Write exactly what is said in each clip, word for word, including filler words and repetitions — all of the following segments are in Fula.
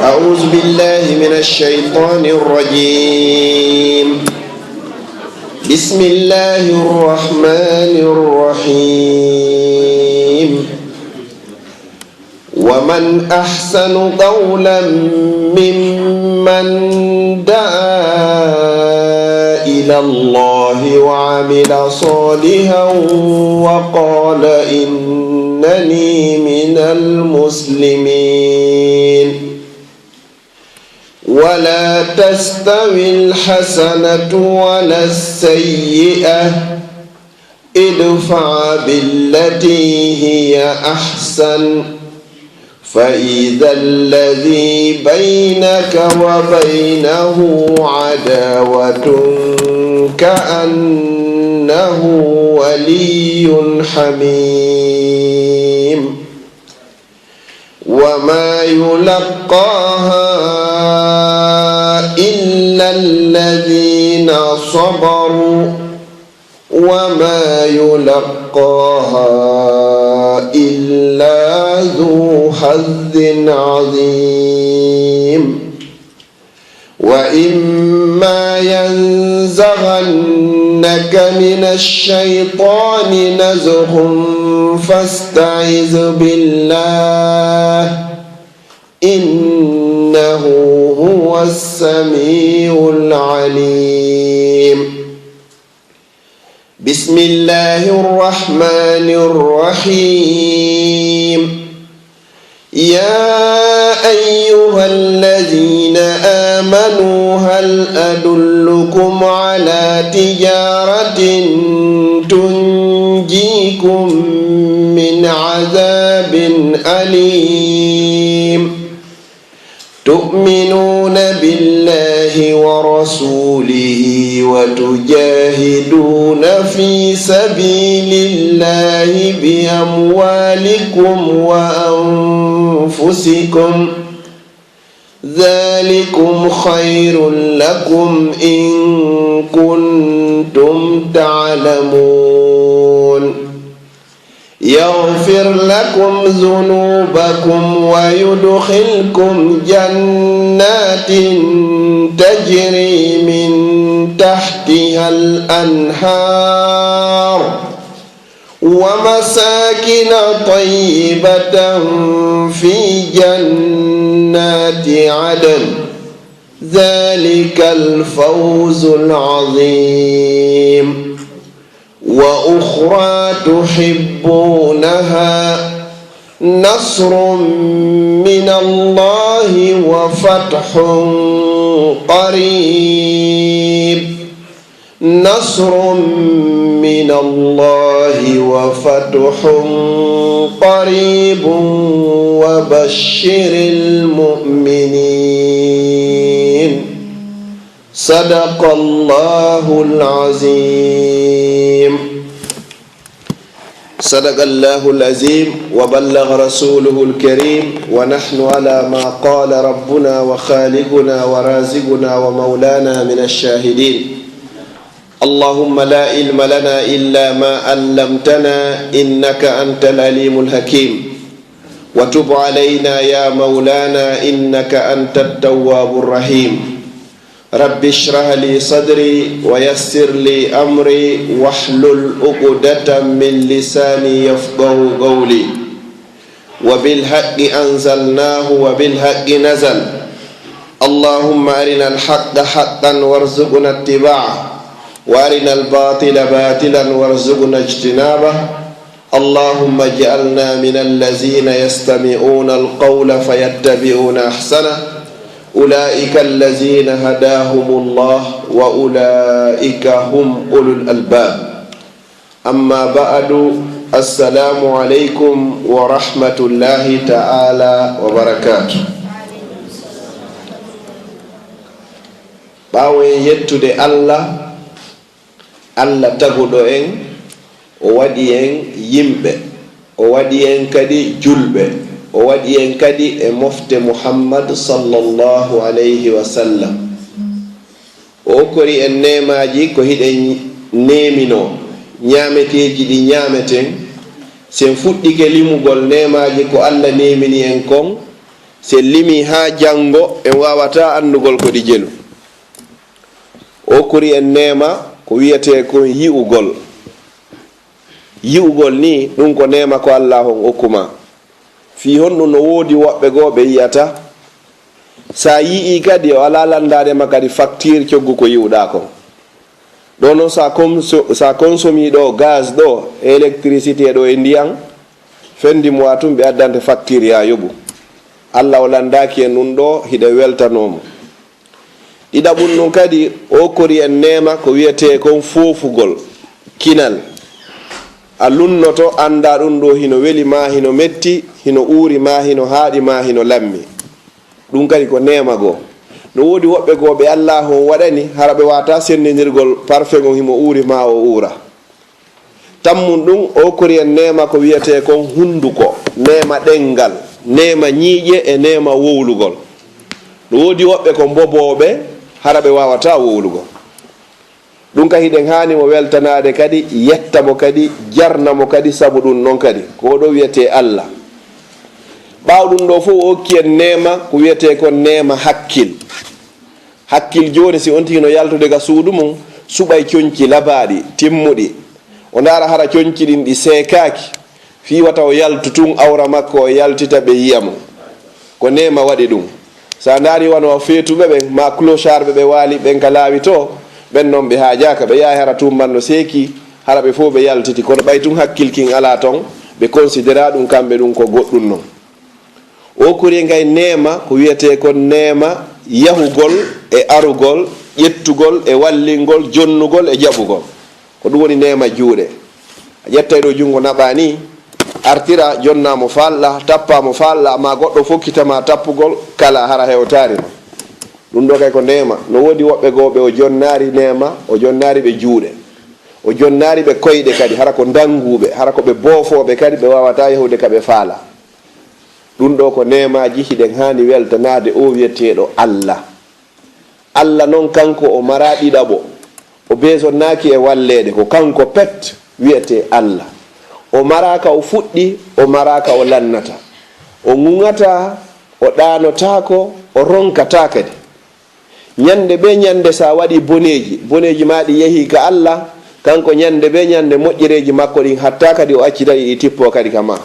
أعوذ بالله من الشيطان الرجيم. بسم الله الرحمن الرحيم. ومن أحسن قولا ممن دعا إلى الله وعمل صالحا وقال إنني من المسلمين. ولا تستوي الحسنة ولا السيئة، ادفع بالتي هي أحسن، فإذا الذي بينك وبينه عداوة كأنه ولي حميم. وما يلقاها إلا الذين صبروا وما يلقاها إلا ذو حظ عظيم. وإما ينزغنك من الشيطان نزغ فاستعذ بالله، إنه هو السميع العليم. بسم الله الرحمن الرحيم. يا أيها الذين آمنوا هل أدلكم على تجارة تنجيكم من عذاب أليم؟ تؤمنون بالله ورسوله وتجاهدون في سبيل الله بأموالكم وأنفسكم، ذلكم خير لكم إن كنتم تعلمون. يغفر لكم ذنوبكم ويدخلكم جنات تجري من تحتها الأنهار ومساكن طيبة في جنات عدن، ذلك الفوز العظيم. وأخرى تحبونها، نصر من الله وفتح قريب، نصر من الله وفتح قريب وبشر المؤمنين. صدق الله العظيم. صدق الله العظيم وبلغ رسوله الكريم، ونحن على ما قال ربنا وخالقنا ورازقنا ومولانا من الشاهدين. اللهم لا علم لنا إلا ما علمتنا إنك أنت العليم الحكيم. وتب علينا يا مولانا إنك أنت التواب الرحيم. رب اشرح لي صدري ويسر لي أمري واحلل عقدة من لساني يفقهوا قولي. وبالحق أنزلناه وبالحق نزل. اللهم أرنا الحق حقا وارزقنا اتباعه، وأرنا الباطل باطلا وارزقنا اجتنابه. اللهم اجعلنا من الذين يستمعون القول فيتبعون أحسنه. أولئك الذين هداهم الله وأولئك هم أولو الألباب. أما بعد، السلام عليكم ورحمة الله تعالى وبركاته. Ɓaawo en yettude Allah, Allah taguɗo en, o waɗi en yimɓe, o waɗi en kadi julɓe, o waɗi en kadi e mofte Muhammad sallallahu alayhi wa sallam. O okkori en neemaaji ko hiɗen neeminoo, ñaameteeji ɗi ñaameten. Si en fuɗɗike limugol neemaaji ko Allah neemini en kon, Si en limii haa janngo, en waawataa anndugol ko ɗi jelu. O okkori en neema ko wiyetee kon yi'ugol. Yi'ugol nii, ɗum ko neema ko Allaahu on okku maa. Fii honɗum? No woodi woɓɓe goo ɓe yi'ataa. Si a yi'ii kadi, o alaa lanndaade ma kadi faktiir coggu ko yi'uɗaa kon. Ɗoo non, si a komso-, si a konsomii ɗoo gaz ɗoo, e électricité ɗoo, e ndiyan, fin du mois tun ɓe addante faktiir, yaa yoɓu. Alla o lanndaaki en ɗum ɗoo, hiɗen weltanoo mo. Ɗiɗaɓun ɗum kadi, o okkori en neema ko wiyetee kon foofugol, kinal. A lunnoto, anndaa ɗum ɗoo hino weli maa, hino metti, hino uuri maa, hino haaɗi maa, hino lammi. Ɗum kadi ko neema goo. No woodi woɓɓe goo ɓe Allaahu on waɗani, hara ɓe waawataa senndindirgol parfum on, himo uuri maa o uura. Tammun ɗum, o okkori en neema ko wiyetee kon hunduko, neema ɗemngal, neema ñiiƴe e neema wowlugol. No woodi woɓɓe ko mbobooɓe, hara ɓe waawataa wowlugol. Ɗum kadi hiɗen haani mo weltanaade kadi, yetta mo kadi, jarna mo kadi, sabu ɗum non kadi. Ko o ɗoo wiyetee Alla. Ɓaawo ɗum ɗoo fow o okki en neema, ko wiyetee kon neema hakkil. Hakkil jooni, si on tigi no yaltude ga suudu mum, suɓay conci labaaɗi, timmuɗi. O ndaara hara conci ɗin ɗi seekaaki. Fii wata o yaltu tun, awra makko o yaltita, ɓe yi'a mo. Ko neema waɗi ɗum. Si a ndaari wano feetuɓe ɓen, maa clochard ɓe ɓe waali ɓen ka laawi too, ɓen non ɓe haajaaka, ɓe yahay hara tun man no seeki, hara ɓe fow ɓe yaltiti. Kono ɓay tun hakkil kin alaa ton, ɓe considéra ɗum kamɓe ɗum ko goɗɗum non. O okkori en kay neema, ko wiyetee kon neema yahugol e arugol, ƴettugol e wallingol, jonnugol e jaɓugol. Ko ɗum woni neema juuɗe. A ƴettay ɗoo junngo naɓaa nii, artira, jonnaa mo faalɗaa, tappaa mo faalɗaa, maa goɗɗo fokkita ma tappugol, kala hara hewtaali ma. Ɗum ɗoo kay ko neema. No woodi woɓɓe goo ɓe o jonnaali neema, o jonnaali ɓe juuɗe. O jonnaali ɓe koyɗe kadi, hara ko ndannguuɓe, hara ko ɓe boofooɓe kadi, ɓe waawataa yahude ka ɓe faalaa. Ɗum ɗoo ko neemaaji hiɗen haani weltanaade oo wiyeteeɗo Alla. Alla non, kanko o maraa ɗiɗaɓo, o beesonnaaki e walleede, ko kanko pet wiyetee Alla. O maraa ka o fuɗɗi, o maraa ka o lannata. O ŋuŋataa, o ɗaanotaako, o ronkataa kadi. Ñannde bee ñannde, so a waɗii boneeji, boneeji maa ɗi yehii ka Alla, kanko ñannde bee ñannde moƴƴereeji makko ɗin hattaa kadi o accita ɗi, ɗi tippoo kadi ka maa.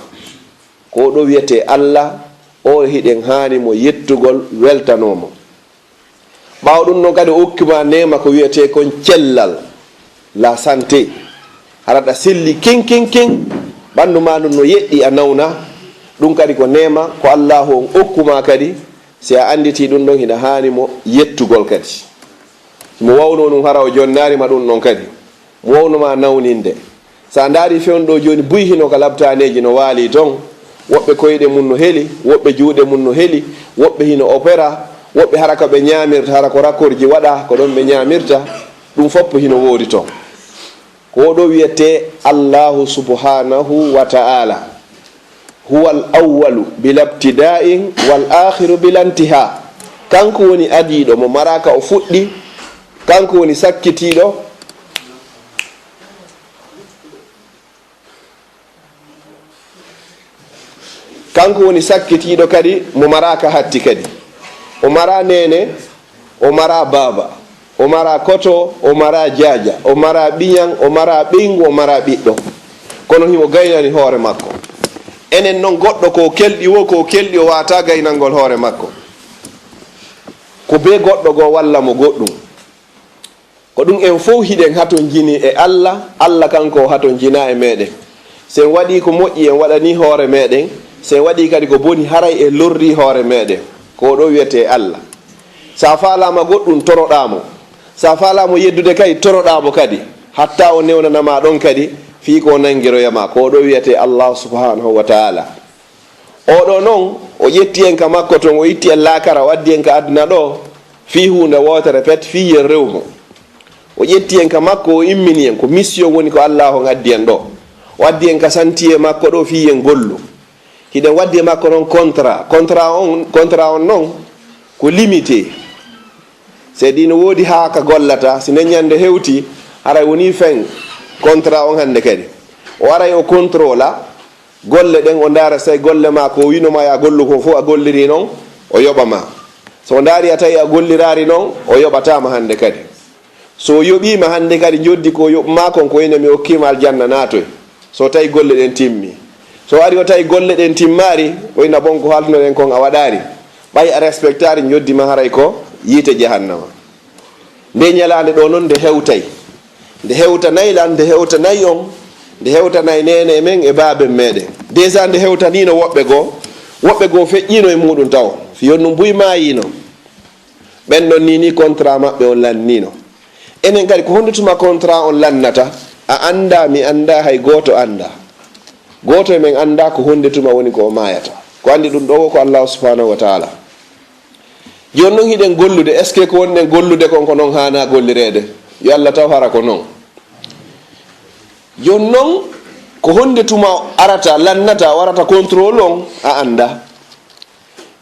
Ko oo ɗoo wiyetee Alla, oo hiɗen haani mo yettugol, weltanoo mo. Ɓaawo ɗum ɗon kadi o okki maa neema ko wiyetee kon cellal, la santé. Hara ɗa selli kin, kin, kin, ɓanndu maa ndun no yeɗɗi, a nawna. Ɗum kadi ko neema ko Allaahu on okku maa kadi. Si a annditii ɗum ɗon, hiɗa haani mo yettugol kadi. Si mo waawunoo ɗum, hara o jonnaali ma ɗum ɗon kadi. Mo waawno maa nawninde. So a ndaarii fewndo ɗoo jooni, buy hino ka labtaaneeji no waalii ton. Woɓɓe koyɗe mun no heli, woɓɓe juuɗe mun no heli, woɓɓe hino opéra, woɓɓe hara ko ɓe ñaamirta, hara ko rakorji waɗaa, ko ɗon ɓe ñaamirta. Ɗum fof hino woodi ton. Ko oo ɗoo wiyetee Allaahu subhaanahu wa ta'aala. Huwa al-awwalu bila ibtidaa'in wal aakhiru bila intihaa. Kanko woni adiiɗo mo maraaka o fuɗɗi, kanko woni sakkitiiɗo, kanko woni sakkitiiɗo kadi mo maraaka hatti kadi. O maraa neene, o maraa baaba, o maraa koto, o maraa jaaja, o maraa ɓiñan, o maraa ɓeyngu, o maraa ɓiɗɗo. Kono himo gaynani hoore makko. Enen non, goɗɗo ko kelɗi woo, ko kelɗi o waawataa gaynangol hoore makko. Ko bee goɗɗo goo walla mo goɗɗum. Ko ɗum en fow hiɗen hatonjini e Alla, Alla kanko o hatonjinaa e meɗen. Si en waɗii ko moƴƴi, en waɗanii hoore meɗen. Si en waɗii kadi ko boni, haray en lorrii hoore meɗen. Ko oo ɗoo wiyetee Alla. Si a faalaama goɗɗum, toroɗaa mo. Si a faalaama yeddude kadi, toroɗaa mo kadi. Hatta o newnana ma ɗon kadi, fii ko o nangiroya ma. Ko oo ɗoo wiyetee Allaahu subhaanahu wa ta'aala. Oo ɗoo non, o ƴetti en ka makko ton, o itti en laakara, o addi en ka aduna ɗoo, fii huunde wootere pet, fii yen rewu mo. O ƴetti en ka makko, o immini en, ko mission woni ko Allaahu on addi en ɗoo. O addi en ka santiyee makko ɗoo, fii yen gollu. Hiɗen waddi e makko non contrat. Contrat on, contrat on non, ko limité. Seydi no woodi haa ka gollata, si nden ñannde hewti, haray wonii fen contrat on hannde kadi. O aray o contrôla golle ɗen, o ndaara si tawi golle maa ko o wi'no ma yo a gollu kon fow a gollirii non, o yoɓa ma. So o ndaari a tawi a golliraari noon, o yoɓataa ma hannde kadi. So o yoɓii ma hannde kadi, njoddi ko o yoɓ maa kon, ko ine mi okkii ma aljanna, naatoy. So tawi golle ɗen timmi. So ari o tawi golle ɗen timmaari, o ina bon ko haaltunoɗen kon a waɗaari. Ɓay a respectaari njoddi ma, haray ko yiite jahannama. Nde ñalaande ɗo noon nde hewtay. Nde hewtanay lan, nde hewtanay on, nde hewtanay neene men e baaben meɗen. Déjà nde hewtaniino woɓɓe goo, woɓɓe goo feƴƴiino e muuɗum taw. Fii honɗum buy maayiino. Ɓen ɗon nii nii contrat maɓɓe on lanniino. Enen kadi ko honde tuma contrat on lannata? A anndaa, mi anndaa, hay gooto anndaa. Gooto e men anndaa ko honde tuma woni ko o maayata. Ko anndi ɗum ɗo wo ko Allahu subhanahu wa taala. Jooni noon hiɗen gollude, est-ce que ko wonɗen gollude kon ko noon haanaa gollireede? Yo Allah taw hara ko noon. Jooni noon ko honde tuma arata, lannata, warata contrôle on, a anndaa.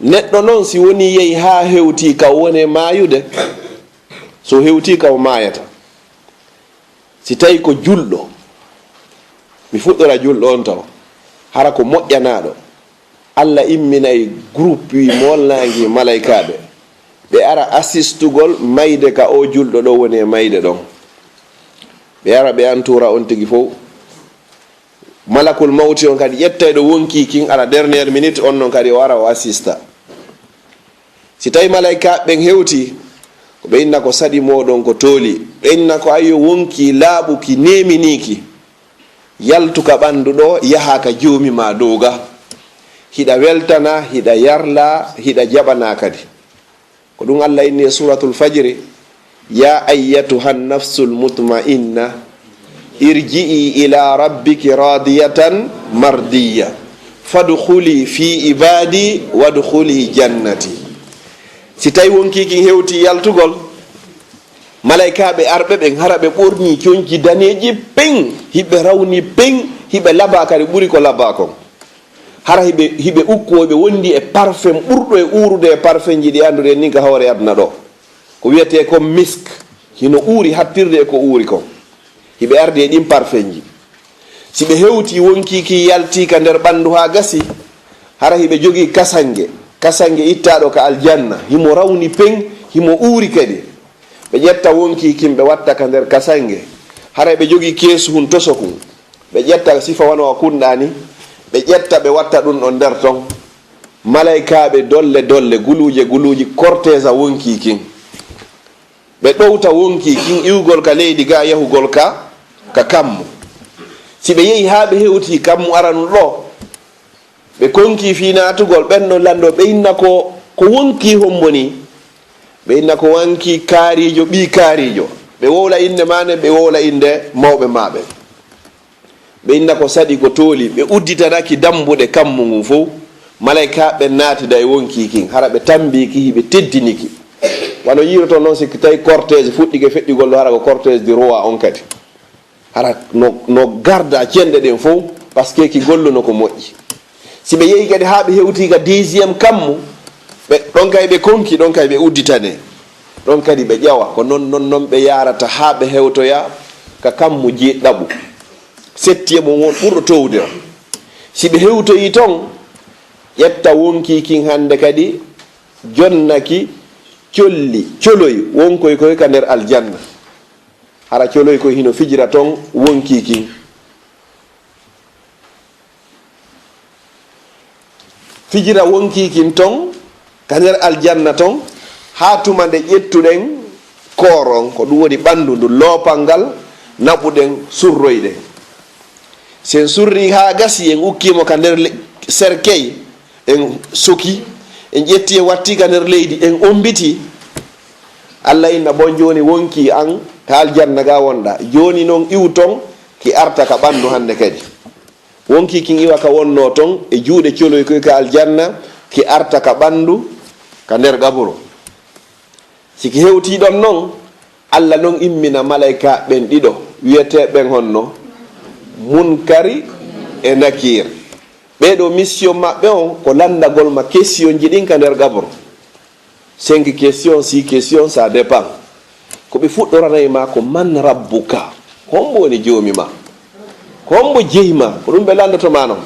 Neɗɗo noon si woni yehi haa hewti ka wone maayude, so hewti ka o maayata. Si tawi ko julɗo, mi fuɗɗora julɗo on taw, hara ko moƴƴanaaɗo. Allah imminay groupe wi moolnaangi malaykaaɓe. Ɓe ara assistugol mayde ka o julɗo ɗo woni e mayde ɗon. Ɓe ara ɓe antuura on tigi fow. Malakul mawti on kadi ƴettay ɗo wonkii kin, ala dernière minute, on non kadi o ara o assista. Si tawi malaykaaɓe ɓen hewti, ko ɓe inna ko saɗi mooɗon ko tooli. Ɓe inna ko ayyo wonkii laaɓuki, neeminiki. Yaltu ka ɓandu ɗo, yaha ka joomi ma dow ga. Hiɗa weltana, hiɗa yarla, hiɗa jaɓana kadi. Ko ɗum Allah inni e Suratul Fajri, "Ya ayyatuhan nafsul mutma'inna, irji'i ila rabbiki radiyatan mardiya, fadkhuli fi ibadi wadkhuli jannati." Si tawi wonkii kin hewti yaltugol, malaykaaɓe arɓe ɓen hara ɓe ɓorni conci daneeji peŋ, hiɓe rawni peŋ, hiɓe laba kadi ɓuri ko laba kon. Hara hiɓe, hiɓe ukko, hiɓe wondi e parfum ɓurɗo e uurude e parfumji ɗi annduɗen ni ka hoore aduna ɗo. Ko wiyetee kon misk, hino uuri hattirde e ko uuri kon. Hiɓe ardi e ɗin parfumji. Si ɓe hewti wonkii ki yalti ka nder ɓandu haa gasi, hara hiɓe jogii kasange, kasange ittaaɗo ka aljanna, himo rawni peŋ, himo uuri kadi. Ɓe ƴetta wonkii kin ɓe watta ka nder kasange, hara ɓe jogii keesu hun toso kun. Ɓe ƴetta sifa wano a kunɗaani, ɓe ƴetta ɓe watta ɗum ɗon nder ton. Malaykaaɓe dolle dolle, guluuje guluuji, cortège a wonkii kin. Ɓe ɗowta wonkii kin iwgol ka leydi ga yahugol ka, ka kammu. Si ɓe yehi haa ɓe hewti kammu aranun ɗo, ɓe konkii fii naatugol, ɓen ɗon lanndoo, ɓe inna ko, ko wonkii hombo nii? Ɓe inna ko wonkii kaariijo, ɓii kaariijo. Ɓe wowla innde maa nden, ɓe wowla innde mawɓe maa ɓen. Ɓe inna ko saɗi ko tooli, ɓe udditanaki dambuɗe kammu ngun fow. Malaykaaɓe ɓen naatida e wonkii kin, hara ɓe tambii ki, hiɓe teddini ki. Wano yiiroton non, si tawi cortège fuɗɗike feƴƴugol ɗo, hara ko cortège du roi on kadi. Hara no, no garda cenɗe ɗen fow, parce que ki golluno ko moƴƴi. Si ɓe yehi kadi haa ɓe hewti ka deuxième kammu, ɓe, ɗon kay ɓe konki, ɗon kay ɓe udditane. Ɗon kadi ɓe ƴawa, ko non, non, non ɓe yaarata haa ɓe hewtoya ka kammu jeeɗiɗaɓu. Septième on won ɓurɗo towde on. Si ɓe hewtoyi ton, ƴetta wonkii kin hannde kadi, jonnaki colli, coloy, wonkoy koy ka nder aljanna. Hara coloy koy hino fijira ton wonkii kin. Fijira wonkii kin ton ka nder aljanna ton, haa tuma nde ƴettuɗen koor on, ko ɗum woni ɓanndu ndu, loopal ngal, naɓuɗen, surroyɗen. Sen surri haa gasi, en ukkii mo ka nder le-, cercueil, en soki, en ƴetti, en watti ka nder leydi, en ombiti. Allah inna, bon, jooni wonkii an ka aljanna ga wonɗa. Jooni non iwu ton, ki arta ka ɓanndu hannde kadi. Wonkii kin iwa ka wonnoo ton e juuɗe coloy koy ka aljanna, ki arta ka ɓanndu ka nder qaburu. Si ki hewtii ɗon non, Allah non immina malaykaaɓe ɓen ɗiɗo, wiyetee ɓen honno? Munkari e Nakiir. Ɓee ɗoo mission maɓɓe on ko lanndagol ma questionji ɗin ka nder qaburu. Cinq questions, six questions, ça dépend. Ko ɓe fuɗɗoranay ma ko, "Man rabbuka?" Hombo woni joomi ma? Ko hombo jeyi ma? Ko ɗum ɓe lanndoto ma non.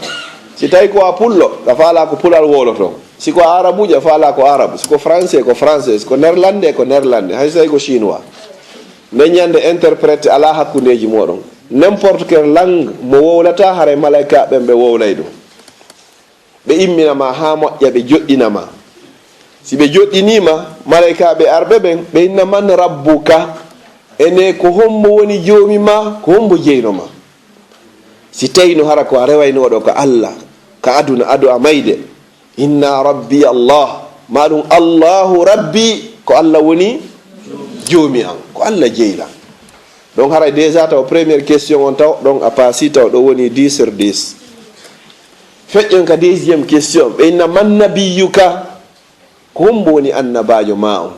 Si tawi ko a pullo, ka faalaa ko pulal wowloto. Si ko arabuja, faalaa ko arabu. Si ko français, ko français. Si ko néerlandais, ko néerlandais. Hay so tawi ko chinois. Nden ñande interprète alaa hakkundeeji mooɗon. N'importe quelle langue mo wowlataa, haray malaykaaɓe ɓen ɓe wowlay ɗum. Ɓe immina ma haa moƴƴa, ɓe joɗɗina ma. Si ɓe joɗɗinii ma, malaykaaɓe arɓe ɓen, ɓe inna: "Man rabbuka?" Ene, ko hombo woni joomi ma? Ko hombo jeyno ma? Si tawino hara ko a rewaynooɗo ka Alla, ka aduna ado a mayde, "Inna rabbi Allah." Ma ɗum, "Allahu rabbi," ko Alla woni joomi an, ko Alla jeyla. Donc haray déjà taw première question on taw ɗon a paasi, taw ɗo woni dix sur dix. Feƴƴon ka deuxième question, ɓe inna: "Man nabiyuka?" Ko hombo woni annabaajo ma on?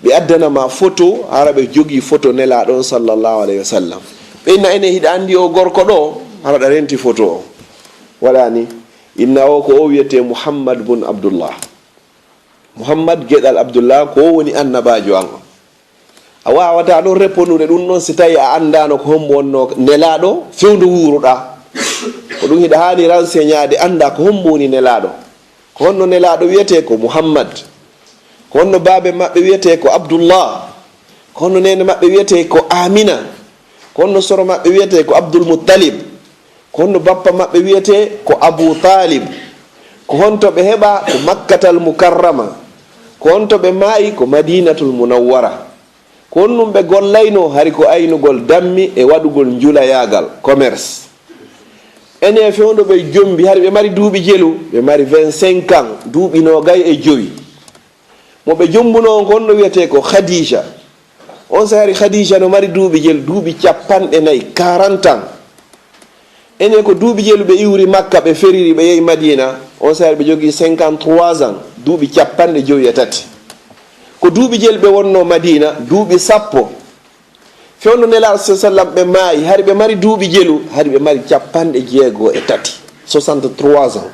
Ɓe addana ma photo, hara ɓe jogii photo Nelaaɗo on sallallahu alayhi wa sallam. Ɓe inna: "Ene, hiɗa anndi o gorko ɗo?" Hara ɗa renti photo o. Waɗani. Inna o ko o wiyetee Muhammad bun Abdullah. Muhammad geɗal Abdullah, ko o woni annabaajo an on. A waawataa ɗon reponude ɗum ɗon si tawi a anndaano ko hombo wonno Nelaaɗo fewndo wuuruɗaa. Ko ɗum hiɗa haani renseignaade, anndaa ko hombo woni Nelaaɗo. Ko honno Nelaaɗo wiyetee ko Muhammad? Ko honno baabe maɓɓe wiyetee ko Abdullah? Ko honno neene maɓɓe wiyetee ko Amina? Ko honno soro maɓɓe wiyetee ko Abdul Muttalib? Ko honno bappa maɓɓe wiyetee ko Abu Talib? Ko honto ɓe heɓa ko Makkatal Mukarrama? Ko honto ɓe maayi ko Madinatul Munawwara? Ko honɗum ɓe gollaynoo? Hari ko aynugol dammi e waɗugol njulayaagal, commerce. Ene, fewndo ɓe jombi, hari ɓe mari duuɓi jelu, ɓe mari vingt-cinq ans, duuɓi noogay e jowi. Mo ɓe jombunoo on ko honno wiyetee ko Khadija. On saa'i hari Khadija no mari duuɓi jelu, duuɓi cappanɗe nayi, quarante ans. Ene, ko duuɓi jelu ɓe iwri Makka, ɓe feriri, ɓe yehi Madina. On saa'i hari ɓe jogii cinquante-trois ans, duuɓi cappanɗe jowi e tati. Ko duuɓi jelu ɓe wonnoo Madina, duuɓi sappo. Fewndo Nelaaɗo sallallahu alayhi wa sallam ɓe maayi, hari ɓe mari duuɓi jelu, hari ɓe mari cappanɗe jeego e tati, soixante-trois ans.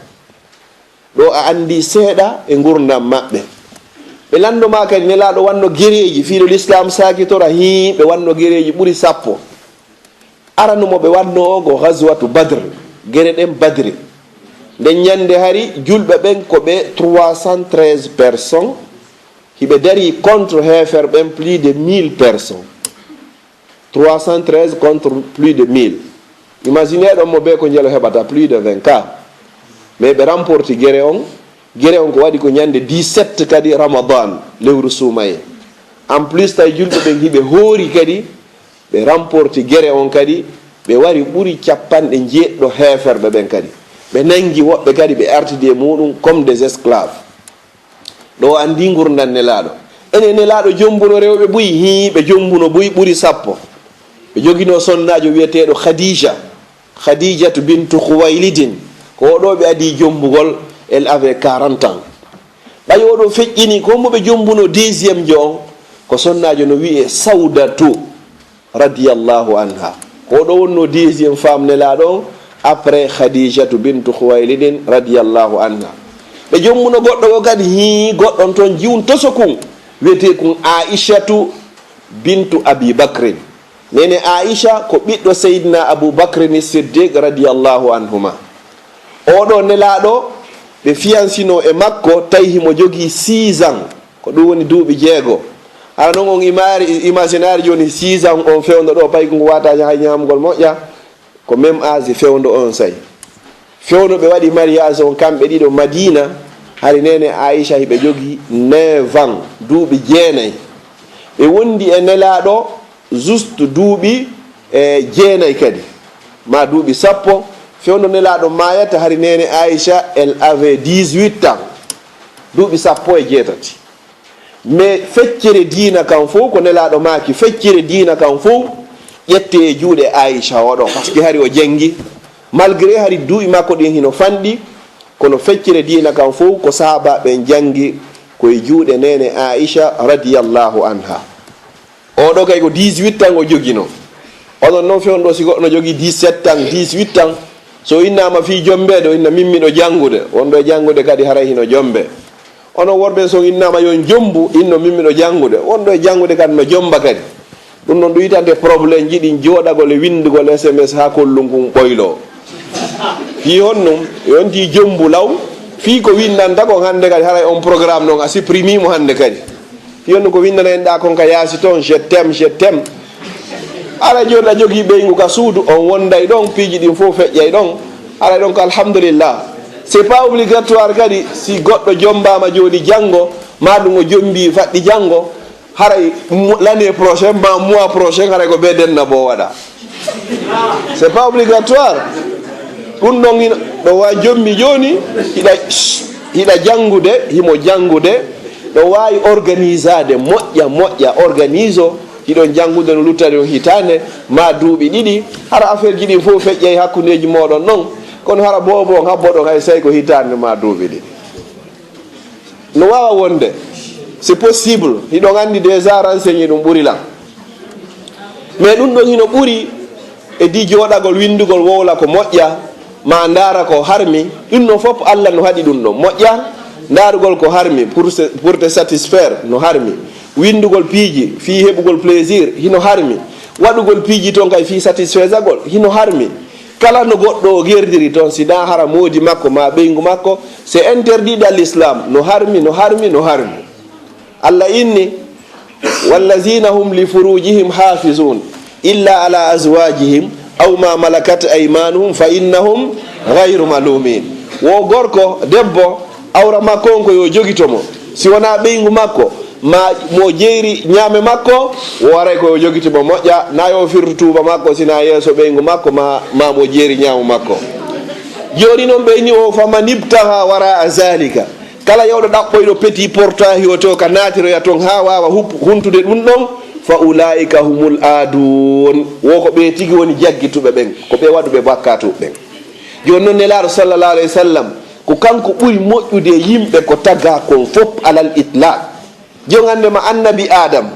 Ɗo a anndi seeɗa e ngurndan maɓɓe. Ɓe lanndo ma kadi Nelaaɗo wanno gereeji, fii ɗo Lislaam saakitora, hii, ɓe wanno gereeji ɓuri sappo. Aranu mo ɓe wanno o ko Ghazwatu Badr, gere ɗen Badri. Nden ñande hari julɓe ɓen ko ɓe trois cent treize personnes, hiɓe darii contre heefer ɓen plus de mille personnes. Trois cent treize contre plus de mille. Imaginez ɗon mo be ko njelo heɓata, plus de vingt K. Mais ɓe remporti gere on. Gere on ko waɗi ko ñande dix-sept kadi Ramadan, lewru suumaye. En plus, tawi julɓe ɓen hiɓe hoori kadi, ɓe remporti gere on kadi, ɓe wari ɓuri cappanɗe jeeɗiɗo heeferɓe ɓen kadi. Ɓe nangi woɓɓe kadi, ɓe artidi e muɗum comme des esclaves. Ɗo anndi ngurndan Nelaaɗo. Ene, Nelaaɗo jombuno rewɓe buy? Hii, ɓe jombuno buy ɓuri sappo. Ɓe joginoo sonnaajo wiyeteeɗo Khadija. Khadijatu bintu Khuwaylidin. Ko o ɗo ɓe adii jombugol, elle avait quarante ans. Ɓay o ɗo feƴƴini, ko mo ɓe jombuno deuxième jo on? Ko sonnaajo no wiyee Sawdatu. Radiyallahu anha. Ko o ɗo wonno deuxième femme Nelaaɗo on, après Khadijatu bintu Khuwaylidin radiyallahu anha. Ɓe jombuno goɗɗo o kadi, hii, goɗɗo on toon jiwun tosokun, wiyetee kun Aishatu bintu Abi Bakrin. Nene Aisha ko ɓiɗɗo Seydina Abu Bakrin Siddiq radiyallahu anhuma. O ɗo Nelaaɗo, ɓe fiyansinoo e makko, tawi himo jogii six ans. Ko ɗum woni duuɓi jeego. Hara non on imaari, imaginaire jooni six ans on fewndo ɗo, paykun ko waataji hay ñaamugol moƴƴa, ko même âge fewndo on say. Fewndo ɓe waɗi mariage on kamɓe ɗiɗo Madina, hari nene Aisha hiɓe jogii neuf ans, duuɓi jeenay. Ɓe wondi e Nelaaɗo juste duuɓi, e, jeenay kadi, ma duuɓi sappo. Fewndo Nelaaɗo maayata, hari nene Aisha, elle avait dix-huit ans, duuɓi sappo e jeetati. Mais feccere diina kan fow, ko Nelaaɗo maaki, feccere diina kan fow ƴette e juuɗe Aisha oɗo, parce que hari o janngi, malgré hari duuɓi makko ɗin hino fanɗi, kono feccere diina kan fow ko sahaaba ɓen janngi ko e juuɗe nene Aisha radiyallahu anha. Oɗo kay ko dix-huit ans o jogino. Onon non fewndo si goɗɗo no jogii dix-sept ans, dix-huit ans, so innama fii jombeede, o inna min miɗo janngude. Wonɗo e janngude kadi haray hino jombe. Onon worɓe, so innama yo on jombu, inno min miɗo janngude. Wonɗo e janngude kadi no jomba kadi. Ɗum non ɗum yitande problème ji ɗin, jooɗagol e winndugol S M S haa kollun kun ɓoylo. Fii honɗum? Yonti jombu law, Fii ko winndanta kon hannde kadi, haray on programme non a supprimi mo hannde kadi. Fii on ko winndana en ɗa kon ka yaasi ton, je t'aime, je t'aime. Haray jooni a jogii ɓeyngu ka suudu, on wonday ɗon, piiji ɗin fof feƴƴay ɗon. Haray ɗon ko alhamdulillah. C'est pas obligatoire kadi si goɗɗo jommbaama jooni janngo, maa ɗum o jommbii faɗɗi janngo, haray mo-, l'année prochaine ma mois prochain, haray ko be denna bo waɗa. C'est pas obligatoire. Ɗum ɗon hino, ɗo wa jommi jooni, hiɗa, hiɗa janngude, himo janngude, ɗo waawi organisade moƴƴa, moƴƴa, organise o, hiɗon janngude no luttani on hitaande, ma duuɓi ɗiɗi, hara affaire ji ɗin fof feƴƴay hakkundeeji mooɗon ɗon, kono hara boobo on habboɗon hay sey ko hitaande ma duuɓi ɗiɗi. No waawa wonde, c'est possible, hiɗon anndi déjà renseigné ɗum ɓuri lan. Mais ɗum ɗon hino ɓuri e di jooɗagol winndugol wowla ko moƴƴa, ma ndaara ko harmi, ɗum ɗon fof Allah no haɗi ɗum ɗon moƴƴa, ndaarugol ko harmi pour se, pour te satisfaire no harmi, winndugol piiji fii heɓugol plaisir hino harmi, waɗugol piiji ton kay fii satisfaisagol hino harmi. Kala no goɗɗo o gerdiri ton, si na hara moodi makko ma ɓeyngu makko, c'est interdit dans l'islam. No harmi, no harmi, no harmi. Allah inni, "Wallazina hum li furujihim hafizun, illa ala azwajihim, aw ma malakat aymanuhum, fa innahum ghayru malumin." Wo gorko, debbo, awra makko on ko yo jogito mo. Si wonaa ɓeyngu makko, ma mo jeeri ñaame makko, wo waray ko yo jogito mo moƴƴa, na yo firtu tuuba makko, si na yeeso ɓeyngu makko, ma, ma mo jeeri ñaamo makko. Jooni non ɓe inni o, "Faman ibtaha wara zalika." Kala yawɗo ɗaɓɓoyɗo petit portahi o to ka naatiroya ton haa waawa hup-, huntude ɗum ɗon, fa ulaika humul aadun. Wo ko ɓe tigi woni jaggituɓe ɓen, ko ɓe waɗuɓe bakkatu ɓen. Jooni non Nelaaɗo sallallahu alayhi wa sallam, ko kanko ɓuri moƴƴude e yimɓe ko tagaa kon fof alal itlaq. Jon hannde ma annabi Adam,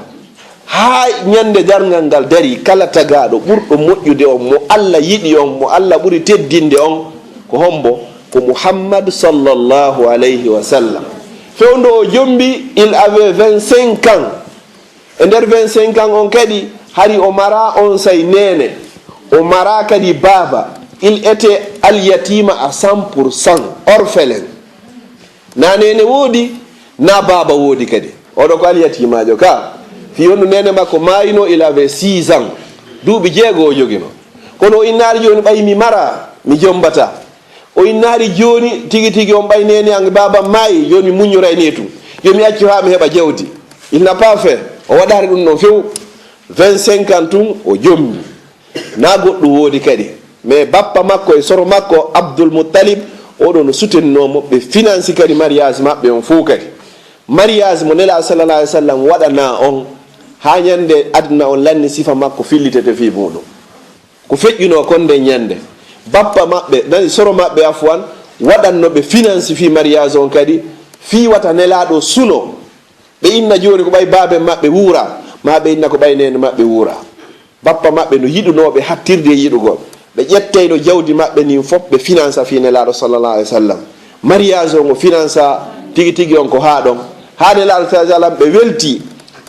haa ñande darngal ngal dari, kala tagaaɗo ɓurɗo moƴƴude on, mo Allah yiɗi on, mo Allah ɓuri teddinde on, ko hombo? Ko Muhammad sallallahu alayhi wa sallam. Fewndo o jombi, il avait vingt-cinq ans. E nder vingt-cinq ans on kadi, hari o mara on say neene, o mara kadi baaba. Il était al-yatima à cent pour cent, orphelin. Na neene woodi, na baaba woodi kadi. Oɗo ko alyatimaajo ka. Fii honno neene makko maayino, il avait six ans. Duuɓi jeego o jogino. Kono o innaali jooni ɓay mi mara, mi jombata. O innaali jooni tigi tigi on ɓay neene an baaba maayi, jooni mi muññoray ne tun. Yo mi accu haa mi heɓa jawdi. Il n'a pas fait. O waɗaari ɗum ɗon few. Vingt-cinq ans tun o jommi. Na goɗɗum woodi kadi. Mais bappa makko e soro makko, Abdul Muttalib, oɗo no soutenir mo, ɓe finance kadi mariage maɓɓe on fof kadi. Mariage mo Nelaaɗo sallallahu alayhi wa sallam waɗana on, haa ñande aduna on lanni sifa makko fillitete fii muɗum. Ko feƴƴuno kon nden ñande. Bappa maɓɓe, nani soro maɓɓe afwan, waɗanno ɓe finance fii mariage on kadi, fii wata Nelaaɗo suno. Ɓe inna jooni ko ɓay baaben maɓɓe wuura, ma ɓe inna ko ɓay neene maɓɓe wuura. Bappa maɓɓe no yiɗunoo ɓe hattirde e yiɗugol. Ɓe ƴettayno jawdi maɓɓe ndin fof, ɓe finansa fii Nelaaɗo sallallahu alayhi wa sallam. Mariage on o finansa tigi tigi on ko haa ɗon. Haa Nelaaɗo sallallahu alayhi wa sallam ɓe welti,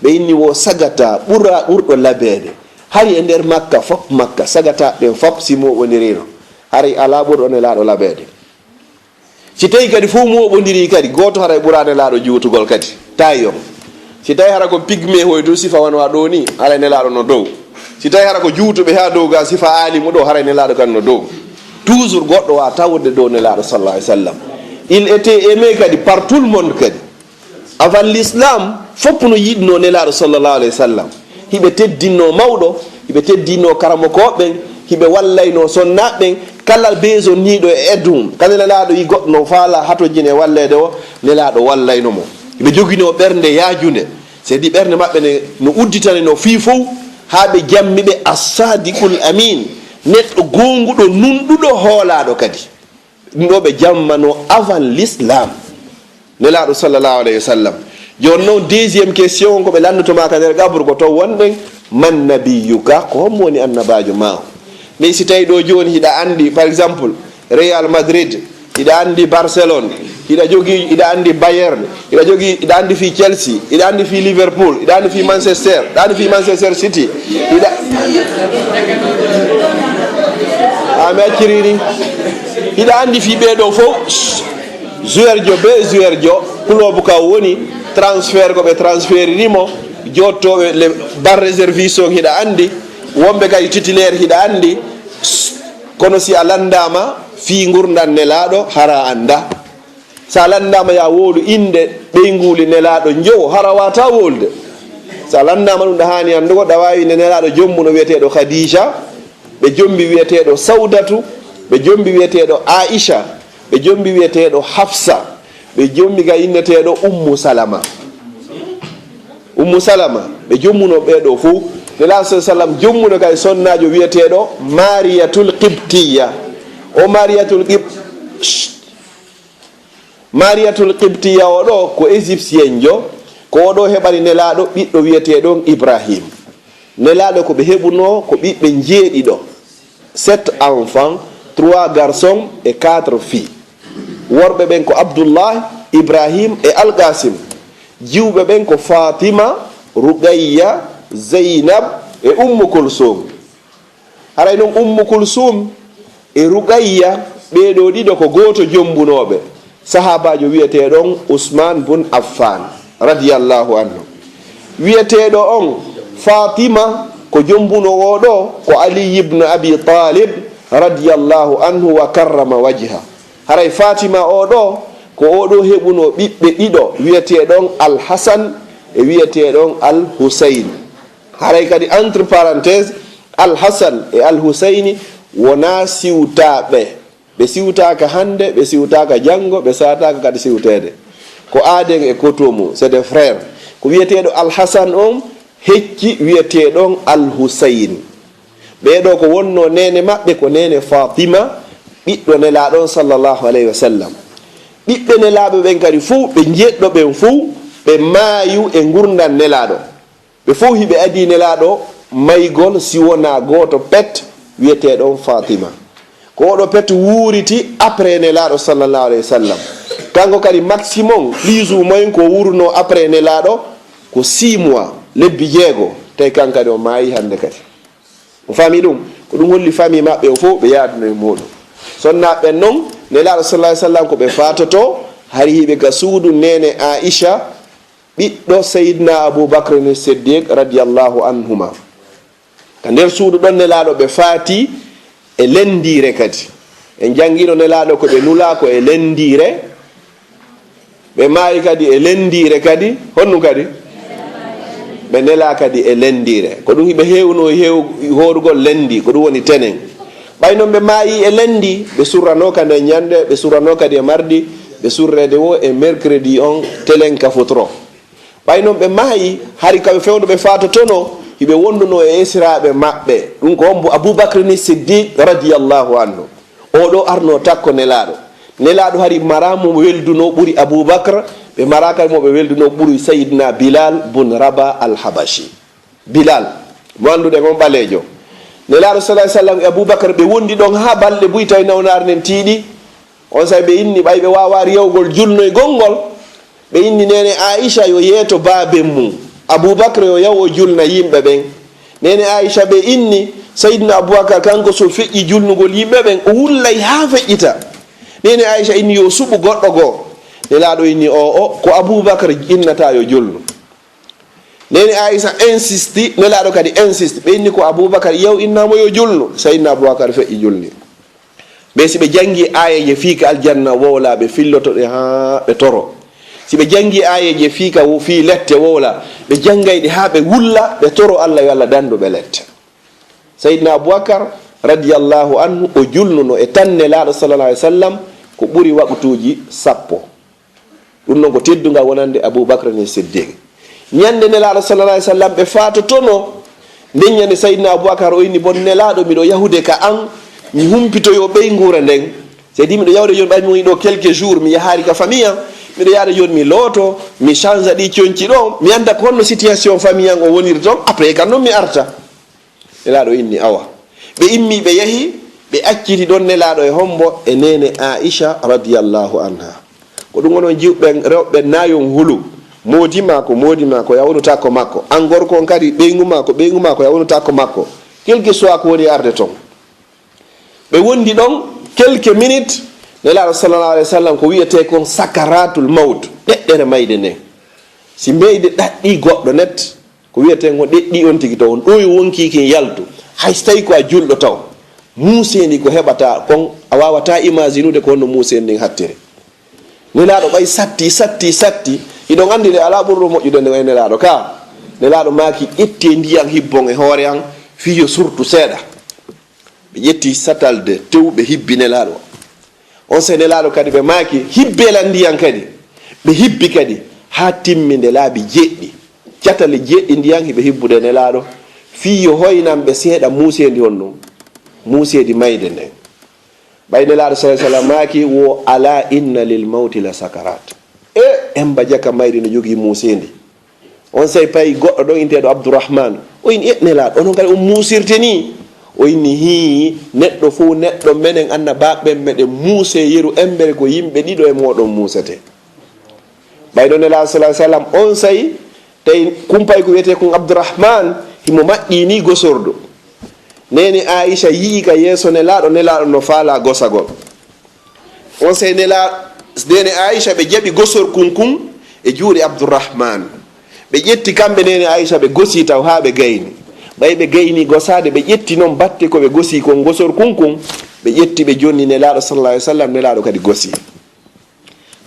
ɓe inni wo sagata ɓura, ɓurɗo labeede. Hari e nder Makka fof, Makka sagata ɓen fof si mooɓondirino. Hari alaa ɓurɗo Nelaaɗo labeede. Si tawi kadi fof mooɓondiri kadi, gooto haray ɓura Nelaaɗo juutugol kadi. Tawi on. Si tawi hara ko pygmée hoy dow sifa wano a ɗo ni, haray Nelaaɗo no dow. Si tawi hara ko juutuɓe haa dow ga sifa aalimu ɗo, haray Nelaaɗo kan no dow. Toujours goɗɗo wa tawde dow Nelaaɗo sallallahu alayhi wa sallam. Il était aimé kadi par tout le monde kadi. Avant l'islam, fof no yiɗno Nelaaɗo sallallahu alayhi wa sallam. Hiɓe teddinno mawɗo, hiɓe teddinno karamokooɓe ɓen, hiɓe wallayno sonnaaɓe ɓen, kala besoin niiɗo e aide mum. Kala Nelaaɗo yi goɗɗo no faala hatojine walleede o, Nelaaɗo wallayno mo. Hiɓe jogino ɓernde yaajunde, sedi ɓernde maɓɓe ne no udditanino fii fof, haa ɓe jammi ɓe as-sadiqul amin, neɗɗo goonguɗo, nunɗuɗo, hoolaaɗo kadi. Ɗum ɗo ɓe jammano avant l'islam. Nelaaɗo sallallahu alayhi wa sallam. Jooni noon, deuxième question, ko ɓe lanndotoma ka nder qabru, ko to wonɗen, "Man nabiyuka?" Ko hommo woni annabaajo ma o? Mais si tawi ɗo jooni hiɗa anndi, par exemple, Real Madrid, hiɗa anndi Barcelone, hiɗa jogii, hiɗa anndi Bayern, hiɗa jogii, hiɗa anndi fii Chelsea, hiɗa anndi fii Liverpool, hiɗa anndi fii Manchester, hiɗa anndi fii Manchester City, hiɗa, a mi acciri ni. Hiɗa anndi fii ɓee ɗo fof. Joueur jo be joueur jo, club ka woni, transfert ko ɓe transfert ni mo, jottooɓe le bar réserviste on hiɗa anndi, wonɓe kadi titulaire hiɗa anndi, kono si a lanndaama fii ngurndan Nelaaɗo, hara a anndaa. So a lanndaama ya wowlu innde ɓeynguuli Nelaaɗo njowo, hara wata wowlude. So a lanndaama ɗum, ɗa haani anndugo, ɗa waawi innde Nelaaɗo jombuno wiyeteeɗo Khadija, ɓe jombi wiyeteeɗo Sawdatu, ɓe jombi wiyeteeɗo Aisha, ɓe jombi wiyeteeɗo Hafsa, ɓe jombi ka inneteeɗo Ummu Salama. Ummu Salama, ɓe jommuno ɓee ɗoo fow. Nelaaɗo sallallahu alaihi wasallam jommuno kay sonnaajo wiyeteeɗo Mariyatul Qibtiyya. O Mariyatul Qib-, Mariyatul Qibtiyya o ɗoo ko égyptienjo, ko o ɗoo heɓani Nelaaɗo ɓiɗɗo wiyeteeɗo Ibrahim. Nelaaɗo ko ɓe heɓunoo ko ɓiɓɓe njeeɗiɗo, sept enfants, trois garçons et quatre filles. Worɓe ɓen ko Abdullah, Ibrahim e Al-Qasim. Jiwɓe ɓen ko Fatima, Ruqayya, Zaynab e Ummu Kulsum. Haray non Ummu Kulsum e Ruqayya, ɓee ɗoo ɗiɗo ko gooto jombunooɓe, sahaabaajo wiyeteeɗon Usman bun Affan, radiyallahu anhu. Wiyeteeɗo on Fatima ko jombunoowo ɗoo ko Ali ibn Abi Talib, radiyallahu anhu wa karrama wajha. Haray Fatima o ɗoo ko o ɗoo heɓunoo ɓiɓɓe ɗiɗo wiyeteeɗon Al Hasan e wiyeteeɗon Al Husayn. Haray kadi, entre parenthèse, Al Hasan e Al Husayni wonaa siwtaaɓe. Ɓe siwtaaka hannde, ɓe siwtaaka janngo, ɓe saataaka kadi siwteede. Ko aaden e koto mum, c'est des frères. Ko wiyeteeɗo Al Hasan on hecci wiyeteeɗon Al Husayn. Ɓee ɗoo ko wonnoo neene maɓɓe, ko neene Fatima, ɓiɗɗo Nelaaɗo on, sallallahu alayhi wa sallam. Ɓiɓɓe Nelaaɓe ɓen kadi fow, ɓe njeeɗiɗo ɓen fow, ɓe maayu e ngurndan Nelaaɗo. Ɓe fow hiɓe adii Nelaaɗo maygol, si wonaa gooto pet, wiyeteeɗo on Fatima. Ko oɗo pet wuuriti après Nelaaɗo, sallallahu alayhi wa sallam. Kanko kadi, maximum, plus ou moins, ko wuurnoo après Nelaaɗo ko six mois, lebbi jeego, tawi kanko kadi o maayi hannde kadi. On faami ɗum? Ko ɗum holli famille maɓɓe o fow ɓe yaaduno e muuɗum. Sonnaaɓe ɓen non, Nelaaɗo, sallallahu alayhi wa sallam, ko ɓe faatotoo, hari hiɓe ka suudu neene Aisha, ɓiɗɗo Seydina Abu Bakr ni Siddiq, radiyallahu anhuma. Ka nder suudu ɗon Nelaaɗo ɓe faati e lenndiire kadi. En janngino Nelaaɗo ko ɓe nulaa ko e lenndiire, ɓe maayi kadi e lenndiire kadi. Honɗum kadi? Ɓe nelaa kadi e lenndiire. Ko ɗum hiɓe heewno heew-, hoorugol lenndi, ko ɗum woni tenen. Ɓay non ɓe maayi e lenndi, ɓe surranoo ka nden ñannde, ɓe surranoo kadi e mardi, ɓe surreede wo e mercredi on telen ka futuro. Ɓay non ɓe maayi, hari ka ɓe fewndo ɓe faatotono, hiɓe wondunoo e esiraaɓe maɓɓe. Ɗum ko hombo? Abu Bakr ni Siddiq, radiyallahu anhu. Oo ɗoo arnoo takko Nelaaɗo. Nelaaɗo hari maraa mo weldunoo ɓuri Abu Bakr, ɓe maraa kadi mo ɓe weldunoo ɓuri Sayyidina Bilal bun Rabah al-Habashi. Bilal, mo annduɗen on ɓaleejo. Nelaaɗo, sallallahu alayhi wa sallam, e Abu Bakr ɓe wondi ɗon haa balɗe buy, tawi nawnaare nden tiiɗi. Onsay ɓe inni, ɓay ɓe waawaa rewgol julnoygol ngol, ɓe inni neene Aisha yo yeeto baaben mum, Abu Bakr yo yahu o julna yimɓe ɓen. Neene Aisha ɓe inni, Sayyidina Abu Bakr kanko so feƴƴi julnugol yimɓe ɓen, o wullay haa feƴƴita. Neene Aisha inni yo suɓu goɗɗo goo. Nelaaɗo inni, o, o, ko Abu Bakr innata yo julnu. Neene Aisha insisti, Nelaaɗo kadi insisti. Ɓe inni ko Abu Bakr yahu inna mo yo julnu. Sayyidina Abu Bakr feƴƴi julni. Ɓe si ɓe janngi aayeeje fii ka aljanna wowla, ɓe filloto ɗe haa ɓe toro. Si ɓe janngi aayeeje fii ka wo-, fii lette wowla, ɓe janngay ɗe haa ɓe wulla, ɓe toro Alla yo Alla danndu ɓe lette. Sayyidina Abubakar, radiyallahu anhu, o julnuno e tan Nelaaɗo, sallallahu alayhi wa sallam, ko ɓuri waqtuuji sappo. Ɗum noon ko teddungal wonande Abu Bakr ni Siddiq. Ñande Nelaaɗo sallallahu alayhi wa sallam ɓe faatotono, nden ñande Sayyidina Abu Bakar o inni, bon Nelaaɗo, miɗo yahude ka an, mi humpitoyo ɓeynguure nden. Seydi, miɗo yahude jooni, ɓay mi woni ɗo quelques jours, mi yahaari ka famille an. Miɗo yahude jooni, mi looto, mi change ɗi conci ɗo, mi annda ko honno situation famille an o woniri toon, après kan noon mi arta. Nelaaɗo inni, awa. Ɓe immi, ɓe yahi, ɓe acciti ɗon Nelaaɗo e hombo? E neene Aisha radiyallahu anha. Ko ɗum onon jiwɓe rewɓe naayon hulu. Moodi maako, moodi maako, yawnuta ko makko. An gorko on kadi, ɓeyngu maako, ɓeyngu maako, yawnuta ko makko. Quel que soit ko woni arde toon. Ɓe wondi ɗon quelques minutes, Nelaaɗo sallallahu alaihi wasallam ko wiyetee kon sakaratul mawt, ɗeɗɗere mayde nden. Si mayde ɗaɗɗii goɗɗo net, ko wiyetee kon ɗeɗɗii on tigi to, on ɗooyi wonkii kin yaltu. Hay so tawi ko a julɗo taw, muuseendi ko heɓataa kon, a waawataa imaajinude ko honno muuseendi ndin hattiri. Nelaaɗo ɓay satti, satti, satti, hiɗon anndi le alaa ɓurɗo moƴƴude nde e Nelaaɗo ka. Nelaaɗo maaki, ƴettee ndiyan hibbon e hoore an, fii yo surtu seeɗa. Ɓe ƴetti satalde tew, ɓe hibbi Nelaaɗo. Onsay Nelaaɗo kadi ɓe maaki, hibbee lan ndiyan kadi. Ɓe hibbi kadi, haa timminde laabi jeɗɗi. Catale jeɗɗi ndiyan hiɓe hibbude Nelaaɗo, fii yo hoynan ɓe seeɗa muuseendi honɗun, muuseendi mayde nden. Ɓay Nelaaɗo sallallahu alaihi wasallam maaki wo, "Ala inna lil mawti la sakarat." E, emba jaka mayde no jogii muuseendi. Onsay payi goɗɗo ɗon inteeɗo Abdurrahman. O inni, "E Nelaaɗo, onon kadi on muusirte nii?" O inni, "Hii, neɗɗo fow, neɗɗo menen annabaaɓe ɓen meɗen muusee yeru embere ko yimɓe ɗiɗo e mooɗon muusetee." Ɓay ɗon Nelaaɗo sallallahu alaihi wasallam onsay tawi kumpay ko wiyetee kon Abdurrahman, himo maɗɗii nii gosordu. Neene Aisha yi'i ka yeeso Nelaaɗo, Nelaaɗo no faalaa gosagol. Onsay Nela-, Neene Aisha ɓe jaɓi gosorkun kun e juuɗe Abdurrahman. Ɓe ƴetti kamɓe Neene Aisha ɓe gosi taw haa ɓe gayni. Ɓay ɓe gayni gosaade, ɓe ƴetti non batte ko ɓe gosi kon gosorkun kun, ɓe ƴetti ɓe jonni Nelaaɗo sallallahu alaihi wasallam, Nelaaɗo kadi gosi.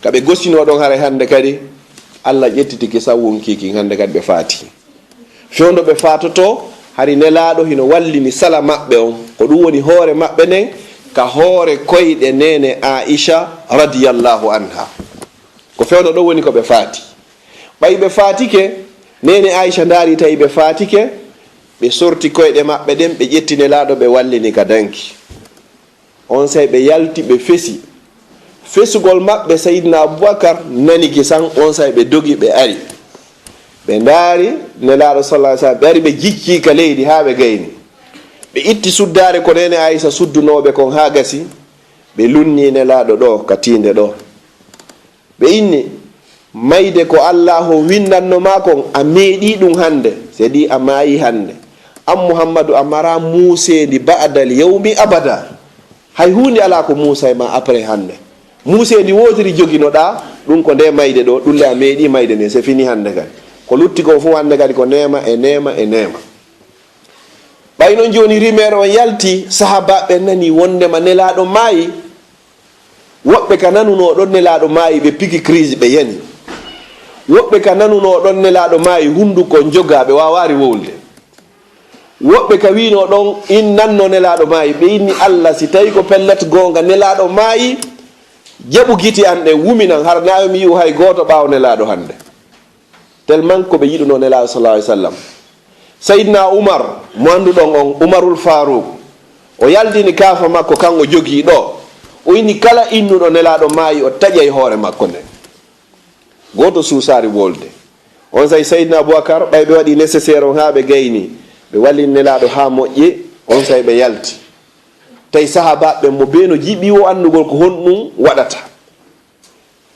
Ka ɓe gosinoo ɗon haray hande kadi, Allah ƴettiti ki sawwun kiikin hande kadi ɓe faati. Fewndo ɓe faatotoo, hari Nelaaɗo hino wallini sala maɓɓe on, ko ɗun woni hoore maɓɓe nden, ka hoore koyɗe neene Aisha radiyallahu anha. Ko fewndo ɗon woni ko ɓe faati. Ɓay ɓe faatike, neene Aisha ndaari tawi ɓe faatike, ɓe sorti koyɗe maɓɓe ɗen, ɓe ƴetti Nelaaɗo, ɓe wallini ka danki. Onsay ɓe yalti, ɓe fesi. Fesugol maɓɓe, Sayyidina Abubakar nani kisan, onsay ɓe dogi, ɓe ari. Ɓe ndaari Nelaaɗo sallallahu alaihi wasallam, ɓe ari, ɓe jiccii ka leydi haa ɓe gayni. Ɓe itti suddaare ko neene Aisha suddunooɓe kon haa gasi, ɓe lunnii Nelaaɗo ɗoo, ka tiinde ɗoo. Ɓe inni, "Mayde ko Allaahu winnanno maa kon, a meeɗii ɗun hande, c'est-à-dire a maayii hande. An Muhammadu, a maraa muuseendi ba'dal yawmi abada. Hay huunde alaa ko muusa e maa après hande. Muuseendi wootiri joginoɗaa, ɗun ko ndee mayde ɗoo, ɗun le a meeɗii mayde nden, c'est fini hande kadi. Ko lutti kon fow hande kadi ko neema e neema e neema." Ɓay non jooni rimeere on yalti, sahaabaaɓe nani wondema Nelaaɗo maayi. Woɓɓe ka nanunoo ɗon Nelaaɗo maayi, ɓe piki crise, ɓe yani. Woɓɓe ka nanunoo ɗon Nelaaɗo maayi, hunduko on jogaa, ɓe waawaari wowlude. Woɓɓe ka wi'unoo ɗon in nannoo Nelaaɗo maayi, ɓe inni, "Allah, si tawi ko pellet goonga Nelaaɗo maayi, jaɓu gite an ɗen, wuminan, hara naa yo mi yi'u hay gooto ɓaawo Nelaaɗo hande." Tellement ko ɓe yiɗunoo Nelaaɗo sallallahu alaihi wasallam. Sayyidina Umar, mo annduɗon on, Umarul Faruq, o yaltini kaafa makko kan o jogii ɗoo. O inni kala innuɗo Nelaaɗo maayi, o taƴay hoore makko nden. Gooto suusaari wolde. Onsay Sayyidina Abubakar, ɓay ɓe waɗi nécessaire on haa ɓe gayni, ɓe wallini Nelaaɗo haa moƴƴi, onsay ɓe yalti. Tawi sahaabaaɓe ɓen mo bee no jiɓi o anndugol ko honɗun waɗata.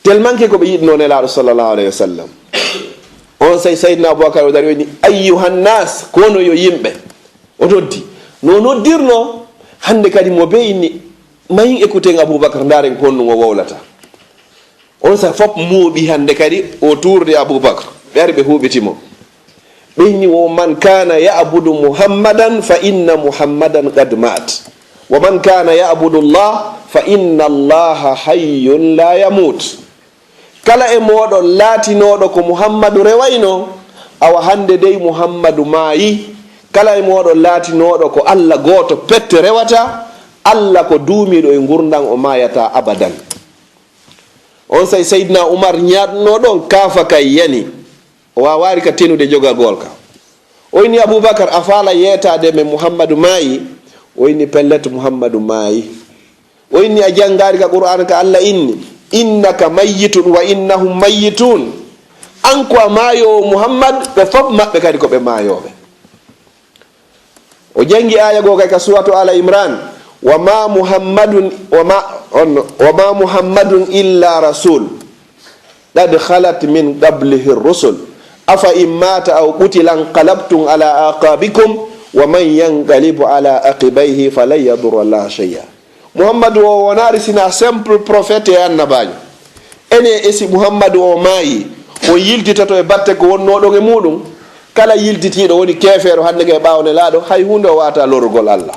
Tellement ko ɓe yiɗunoo Nelaaɗo sallallahu alaihi wasallam. Onsay Sayyidina Abubakar o dari, o inni, "Ayyuhan nas, kono yo yimɓe." O noddi. No noddirnoo, hande kadi mo bee inni, "Mayin écouten Abubakar, ndaaren ko honɗun o wowlata." Onsay fow mooɓi hande kadi autour de Abubakar. Ɓe ari ɓe huuɓiti mo. Ɓe inni wo, "Man kana ya'budu Muhammadan fa inna Muhammadan qad mat. Wa man kana ya'budu Allah fa inna Allaha hayyun la yamut." Kala e mooɗon laatinooɗo ko Muhammadu rewayno, awa hande dey Muhammadu maayi. Kala e mooɗon laatinooɗo ko Allah gooto pet rewata, Allah ko duumiiɗo e ngurndan, o maayataa abadan. Onsay Sayyidina Umar ñaaɗnoo ɗon kaafa kay yani. O waawaari ka tenude jogagol ka. O inni, "Abubakar, a faala yeetaade men Muhammadu maayi?" O inni, "Pellet, Muhammadu maayi." O inni, "A janngaari ka Qur'aana ka Allah inni, 'Innaka mayyitun wa innahum mayyitun'? An ko a maayoowo Muhammad, ɓe fow maɓɓe kadi ko ɓe maayooɓe." O janngi aaya goo kay ka Suratu Ala Imran, "Wa ma Muhammadun, wa ma, on, wa ma Muhammadun illa rasul, qad khalat min qablihi rusul, afa in mata aw qutila inqalabtum ala aqabikum, wa man yanqalib ala aqibayhi falan yadurra Allaha shay'a." Muhammadu o wonaali sina simple prophète e annabaajo. Ene e si Muhammadu o maayi, on yiltitoto e batte ko wonnoo ɗon e muuɗum? Kala yiltitiiɗo woni keefeero hannde e ɓaawo Nelaaɗo, hay huunde o waawataa lorrugol Alla.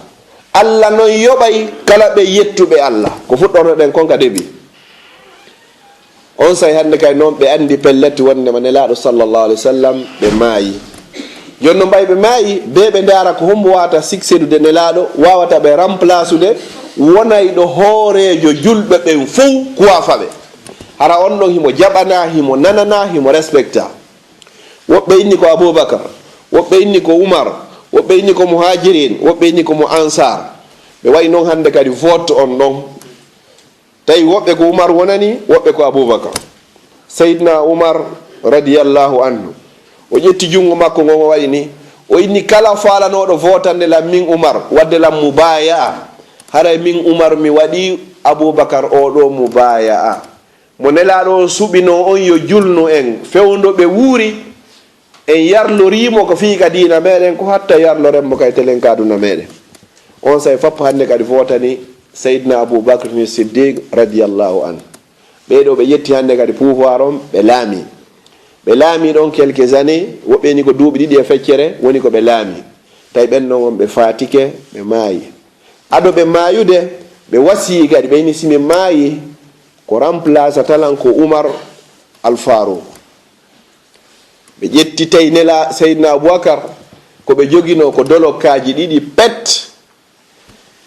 Alla non yoɓay kala ɓe yettuɓe Alla. Ko fuɗɗornoɗen kon ka début. Onsay hannde kay non ɓe anndi pellet wonndema Nelaaɗo sallallahu alayhi wa sallam ɓe maayi. Jooni non ɓay ɓe maayi, bee ɓe ndaara ko hombo waawata succédude Nelaaɗo, waawata ɓe remplacude, wonayɗo hooreejo julɓe ɓen fow kuwafa ɓe. Hara on ɗon himo jaɓanaa, himo nananaa, himo respecta. Woɓɓe inni ko Abubakar, woɓɓe inni ko Umar, woɓɓe inni ko Muhajirin, woɓɓe inni ko mo Ansar. Ɓe waɗi non hannde kadi vote on ɗon. Tawi woɓɓe ko Umar wonani, woɓɓe ko Abubakar. Seydina Umar radiyallahu anhu, o ƴetti junngo makko ngon, o waɗi ni, o inni kala faalanooɗo vootande lan min Umar, waɗde lan mubaya'a, haray min Umar mi waɗi Abubakar oo ɗoo mubaya'a. Mo Nelaaɗo on suɓinoo on yo julnu en, fewndo ɓe wuuri, en yarlorii mo ko fii ka diina meɗen, ko hatta yarloren mo kay telen ka aduna meɗen. Onsay fop hannde kadi vootani Seydina Abu Bakr ni Siddiq radiyallahu anhu. Ɓee ɗoo ɓe ƴetti hannde kadi pouvoir on, ɓe laami. Ɓe laami ɗon quelques années, woɓɓe ni ko duuɓi ɗiɗi e feccere woni ko ɓe laami. Tawi ɓen non on ɓe faatike, ɓe maayi. Ado ɓe maayude, ɓe wasii kadi, ɓe inni si mi maayi, ko remplace talan ko Umar Al Faruq. Ɓe ƴetti tawi Nela Seydina Abubakar, ko ɓe joginoo ko dolokkaaji ɗiɗi pet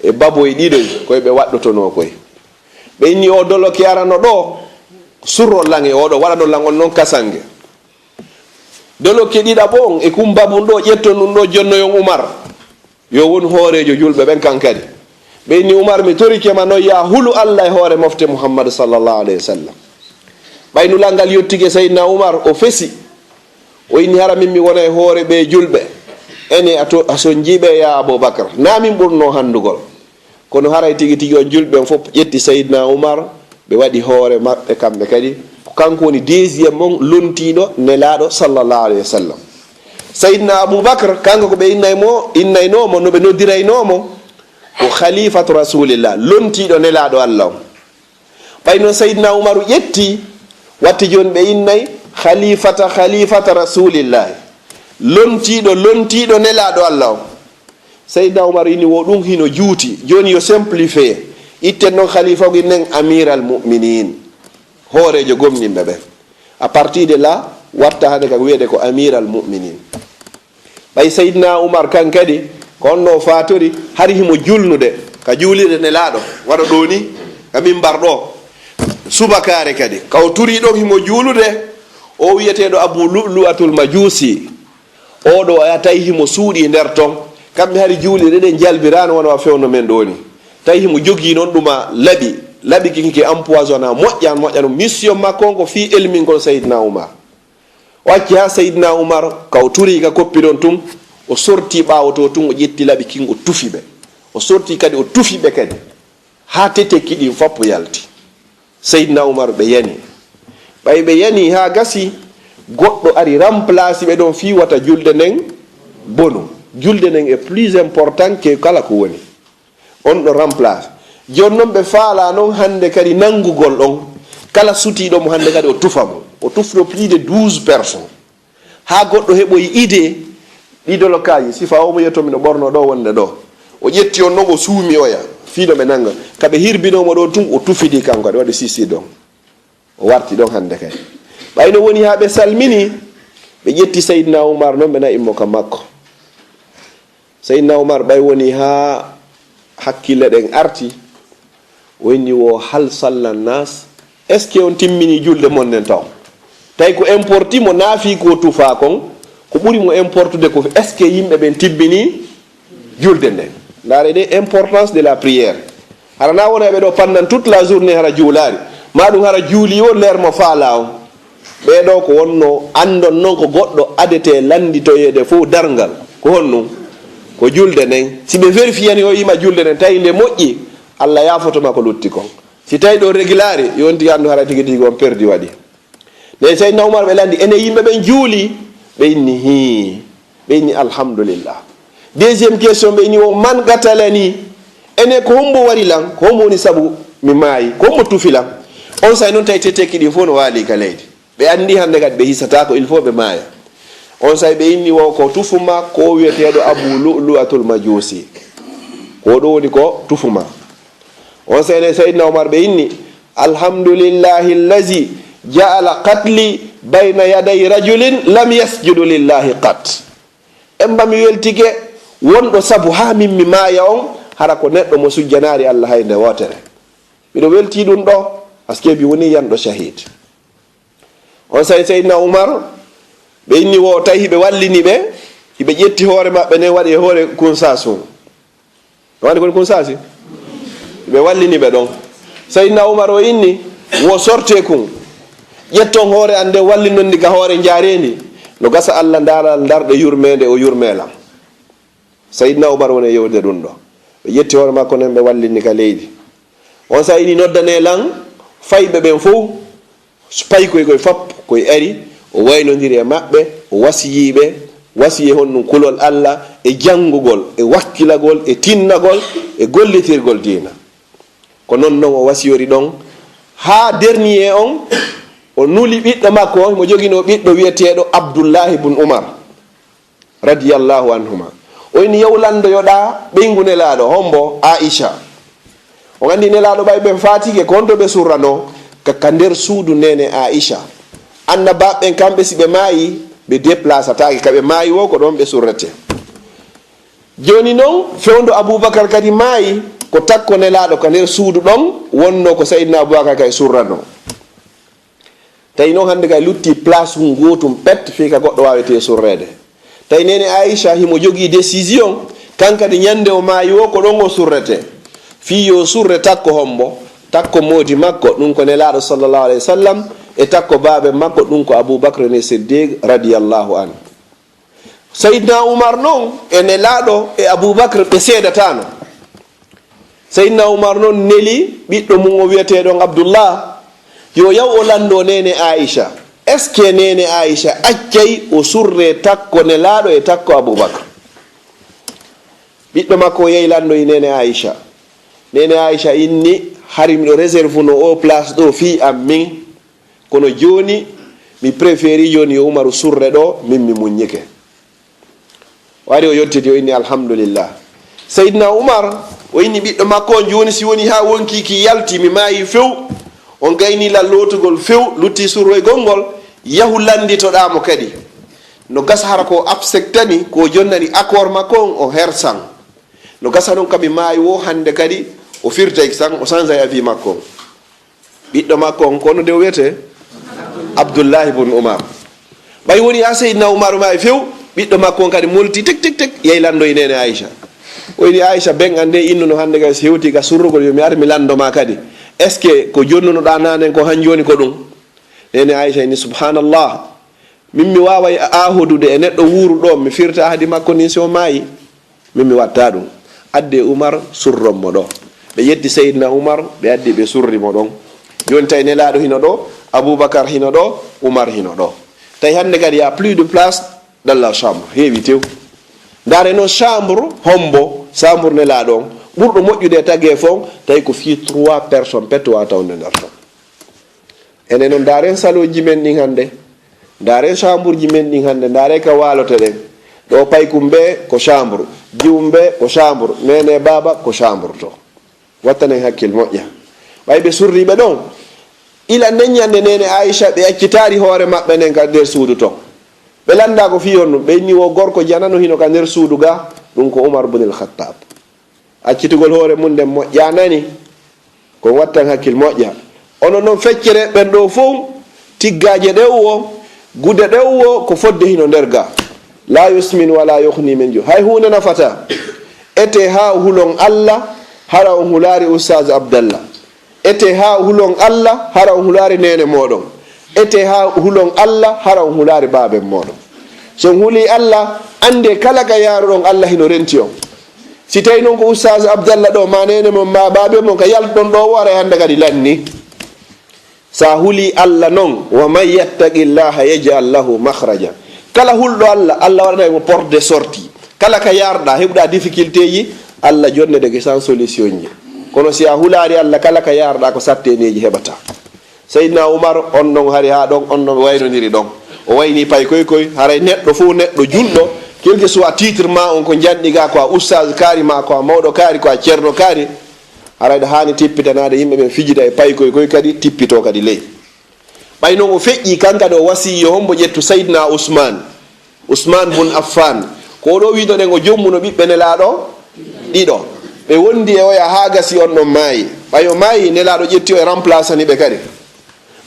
e baboy ɗiɗoy, koy ɓe waɗɗotonoo koy. Ɓe inni o dolokke arano ɗoo, surro lan e oɗo, waɗano lan on non kasange. Dolokke ɗiɗaɓo on e kun babun ɗoo, ƴetton ɗun ɗoo, jonnoyon Umar. Yo won hooreejo julɓe ɓen kan kadi. Ɓe inni Umar, mi torike ma non, yaa hulu Alla e hoore mofte Muhammadu sallallahu alayhi wa sallam. Ɓay nulal ngal yottike Seydina Umar, o fesi. O inni hara min mi wona e hoore ɓee julɓe. Ene a to-, a sonjii ɓe yaa Abubakar. Naa min ɓurnoo hanndugol. Kono haray tigi tigi on julɓe ɓen fof ƴetti Seydina Umar, ɓe waɗi hoore maɓɓe kamɓe kadi. Ko kanko woni deuxième on lontiiɗo Nelaaɗo sallallahu alayhi wa sallam. Seydina Abubakar, kanko ko ɓe innay mo, innaynoo mo, no ɓe noddiraynoo mo, ko khalifatu Rasulillah, lontiiɗo Nelaaɗo Allah on. Ɓay non Seydina Umaru ƴetti, watti jooni ɓe innay khalifata, khalifata Rasulillahi, lontiiɗo, lontiiɗo Nelaaɗo Allah on. Seydina Umaru inni wo ɗum hino juuti. Jooni yo simplifié. Itten non khalifa gin nen Amiral Mu'minin, hooreejo gomɗinɓe ɓen. À partir de là, watta hande ka wi'ede ko Amiral Mu'minin. Ɓay Seydina Umar kan kadi, ko on no faatori, hari himo julnude ka juulirde Nelaaɗo, waɗa ɗoo ni, ka mimbar ɗoo. Subakaare kadi, ka o turi ɗon himo juulude, o wi'eteeɗo Abu Lu'lu'atul Majusi. Oo ɗoo a tawi himo suuɗii nder ton. Kamɓe hari juulirde ɗen jalbiraano wano wa fewndo men ɗoo ni. Tawi himo jogii non ɗuma laɓi. Laɓi kin ki empoisonna, moƴƴan, moƴƴan. Mission makko on ko fii elmingol Seydina Umar. O acci haa Seydina Umar, ka o turi ka koppi ɗon tun, o sorti ɓaawo to tun, o ƴetti laɓi kin, o tufi ɓe. O sorti kadi, o tufi ɓe kadi. Haa teteki ɗin fop yalti. Seydina Umar ɓe yani. Ɓay ɓe yani haa gasi, goɗɗo ari remplace ɓe ɗon fii wata julde nden bonu. Julde nden est plus important que kala ko woni. On ɗo remplace. Jooni non ɓe faalaa non hande kadi nangugol on. Kala sutiiɗo mo hande kadi o tufa mo. O tufno plus de douze personnes. Haa goɗɗo heɓoyi idée, ɗi dolokkaaji, sifa o mo yetto miɗo ɓorno ɗoo wonde ɗoo. O ƴetti on non o suumi oya, fii no ɓe nanga. Ka ɓe hirbinoo mo ɗon tun, o tufidi kanko kadi, waɗi sisi ɗon. O warti ɗon hande kay. Ɓay no woni haa ɓe salmini, ɓe ƴetti Seydina Umar non ɓe na'i mo ka makko. Seydina Umar ɓay woni haa hakkille ɗen arti, o inni wo hal sallan nas, est-ce que on timmini julde mon nden taw? Tawi ko importi mo naafi ko tufaa kon, ko ɓuri mo importude ko est-ce que yimɓe ɓen timmini julde nden. Ndaare de importance de la prière. Hara na wona ɓe ɗo pannan toute la journée hara juulaari. Ma ɗum hara juuli o leer mo faala on. Ɓee ɗoo ko wonno anndon non ko goɗɗo adete lannditoyeede fof darngal. Ko honɗum? Ko julde nden. Si ɓe vérifiani o ima julde nden, tawi nde moƴƴi, Allah yaafoto ma ko lutti kon. Si tawi ɗo regilaari, yonti anndu hara tigi tigi on perdi waɗi. Nde Seydina Umar ɓe lanndi, ene yimɓe ɓen juuli? Ɓe inni, hii. Ɓe inni, alhamdulillah. Deuxième question, ɓe inni, o man qatalani? Ene, ko hombo wari lan? Ko hombo woni sabu mi maayi? Ko hombo tufi lan? On say non tawi tetteeki ɗin fof no waali ka leydi. Ɓe anndi hannde kadi ɓe hisataako, il faut ɓe maaya. On say ɓe inni wo ko tufu ma ko wiyeteeɗo Abu Lu'lu'atul Majusi. Ko ɗo woni ko tufu ma. On say ne Sayyidina Umar ɓe inni, "Alhamdulillahi allazi ja'ala qatli bayna yaday rajulin lam yasjudu lillahi qat." Emba mi weltike wonɗo sabu haa min mi maaya on, hara ko neɗɗo mo sujjanaari Allah hay nde wootere. Miɗo welti ɗum ɗo, parce que mi woni yanɗo shahid. On say Seydina Umar, ɓe inni wo tawi hiɓe wallini ɓe, hiɓe ƴetti hoore maɓɓe nden waɗi e hoore kunsaasu. No wani kon kunsasi? Ɓe wallini ɓe ɗon. Seydina Umar o inni, wo sorte kun. Ƴetton hoore an nden wallinon ndi ka hoore njaareendi. No gasa Allah ndaaral ndarɗe yurmeende o yurmeela. Seydina Umar woni e yewde ɗum ɗo. Ɓe ƴetti hoore makko nden ɓe wallini ka leydi. On sa ini noddane lan fayɓe ɓen fow. Paykoy koy fop koy ari, o waynodiri e maɓɓe, o wasiyii ɓe, wasiyee honɗum kulol Allah, e janngugol, e wakkilagol, e tinnagol, e gollitirgol diina. Ko non non o wasiyori ɗon, haa dernier on, o nuli ɓiɗɗo makko on, mo joginoo ɓiɗɗo wiyeteeɗo Abdullahi bun Umar. Radiyallahu anhuma. O inni, "Yow lanndoyoɗaa ɓeyngu Nelaaɗo, hombo? Aisha." On anndi Nelaaɗo ɓay ɓen faatike, ko honto ɓe surranoo? Ka, ka nder suudu neene Aisha. Annabaaɓe ɓen kamɓe si ɓe maayi, ɓe déplacataake. Ka ɓe maayi wo, ko ɗon ɓe surrete. Jooni non, fewndo Abubakar kadi maayi, ko takko Nelaaɗo ka nder suudu ɗon wonnoo ko Sayyidina Abubakar kadi surranoo. Tawi noon hannde kay lutti place ngu gootum pet fii ka goɗɗo waawetee surreede. Tawi neene Aisha himo jogii décision, kan kadi ñannde o maayi wo ko ɗon o surretee. Fii yo surre takko hombo, takko moodi makko, ɗum ko Nelaaɗo sallallahu alayhi wa sallam, e takko baabe makko, ɗum ko Abu Bakr ne Siddiq radiyallahu anhu. Seydina Umar non e Nelaaɗo e Abubakr ɓe seedataano. Seydina Umar non neli ɓiɗɗo mum o wiyeteeɗon Abdullah, yo yaw o lanndo neene Aisha. Est-ce que neene Aisha accay o surre takko Nelaaɗo e takko Abubakr? Ɓiɗɗo makko o yehi lanndoyi neene Aisha. Neene Aisha inni, "Hari miɗo réserve no o place ɗo fii am min. Kono jooni, mi préféri jooni yo Umaru surre ɗo, min mi muññike." O ari o yottiti, o inni, "Alhamdulillah." Seydina Umar, o inni ɓiɗɗo makko on, "Jooni si woni haa wonkii ki yalti, mi maayi few, on gayni lan lootugol few, lutti surroygol ngol, yahu lannditoɗaa mo kadi." No gasa hara ko o acceptani, ko o jonnani accord makko on, o hersan. No gasa non ka mi maayi wo hannde kadi, o firtay san, o sansay avis makko on. Ɓiɗɗo makko on, ko no de o wiyetee? Abdullahi bun Umar. Ɓay woni ha Seydina Umar maayi few, ɓiɗɗo makko on kadi molti tik, tik, tik, yehi lanndo e neene Aisha. O wi'i Aisha, "Ben an de innuno hannde kay si hewti ka surrugol, yo mi ar mi lanndo ma kadi. Est-ce que ko jonnunoɗaa naanen ko han jooni ko ɗum?" Neene Aisha inni, "Subhanallah. Min mi waaway a-, ahodude e neɗɗo wuuru ɗo, mi firta ahadi makko nin si o maayi." Min mi watta ɗum. Adde Umar surron mo ɗo. Ɓe yetti Seydina Umar, ɓe addi ɓe surri mo ɗon. Jooni tawi Nelaaɗo hino ɗo, Abubakar hino ɗo, Umar hino ɗo. Tawi hannde kadi y a plus de place dans la chambre. Heewi tew. Ndaare noon chambre hombo, chambre Nelaaɗo on. Ɓurɗo moƴƴude e tagee fon, tawi ko fii trois personnes pet wata wonde nder ton. Enen noon, ndaaren salonji men ɗin hannde, ndaaren chambre ji men ɗin hannde, ndaare ka waaloteɗen. Ɗo paykum ɓe ko chambre, jiwum ɓe ko chambre, neene baaba ko chambre to. Wattanen hakkil moƴƴa. Ɓay ɓe surriiɓe ɗon, ila nden ñande neene Aisha ɓe accitaari hoore maɓɓe nden ka nder suudu ton. Ɓe lannda ko fii honɗum, ɓe inni wo gorko janano hino ka nder suudu ga, ɗum ko Umar bunil Khattab. Accitugol hoore mum nden moƴƴa nani, ko wattan hakkil moƴƴa. Onon non feccere ɓen ɗo fow, tiggaaje ɗe uwo, gude ɗe uwo, ko fodde hino nder ga. La yusmin wala yughni min ju. Hay huunde nafata. Ete haa hulon Allah, hara on hulaari Ustaz Abdallah. Ete haa hulon Allah, hara on hulaari neene mooɗon. Ete haa hulon Allah, hara on hulaari baaben mooɗon. So on hulii Allah, anndee kala ka yaaruɗon Allah hino renti on. Si tawi non ko Ustaz Abdallah ɗo, ma neene mon, ma baabe mon ka yaltuɗon ɗo, o aray hannde kadi lanni. Sa hulii Allah non, "Wa man yattaqillaha yaj'al lahu makhraja." Kala hulɗo Allah, Allah waɗanay mo porte de sortie. Kala ka yarɗa, heɓuɗa difficulté ji, Allah jonne de ke sans solution ji. Kono si a hulaari Allah, kala ka yaarɗaa ko satteneeji heɓata. Seydina Umar, on ɗon hari haa ɗon, on ɗon waynondiri ɗon. O wayni pay koy koy, haray neɗɗo fof neɗɗo julɗo, quel que soit titre ma on, ko njanɗi ga, ko a ustaz kaari ma, ko a mawɗo kaari, ko a ceerno kaari, haray ɗa haani tippitanaade yimɓe ɓen fijida e pay koy koy kadi tippito kadi ley. Ɓay non o feƴƴi, kan kadi o wasii yo hombo ƴettu Seydina Usman, Usman bun Affan. Ko oɗo wiɗoɗen o jommuno ɓiɓɓe Nelaaɗo ɗiɗo. Ɓe wondi e oya haa gasi on ɗon maayi. Ɓay o maayi, Nelaaɗo ƴetti o e remplaçani ɓe kadi.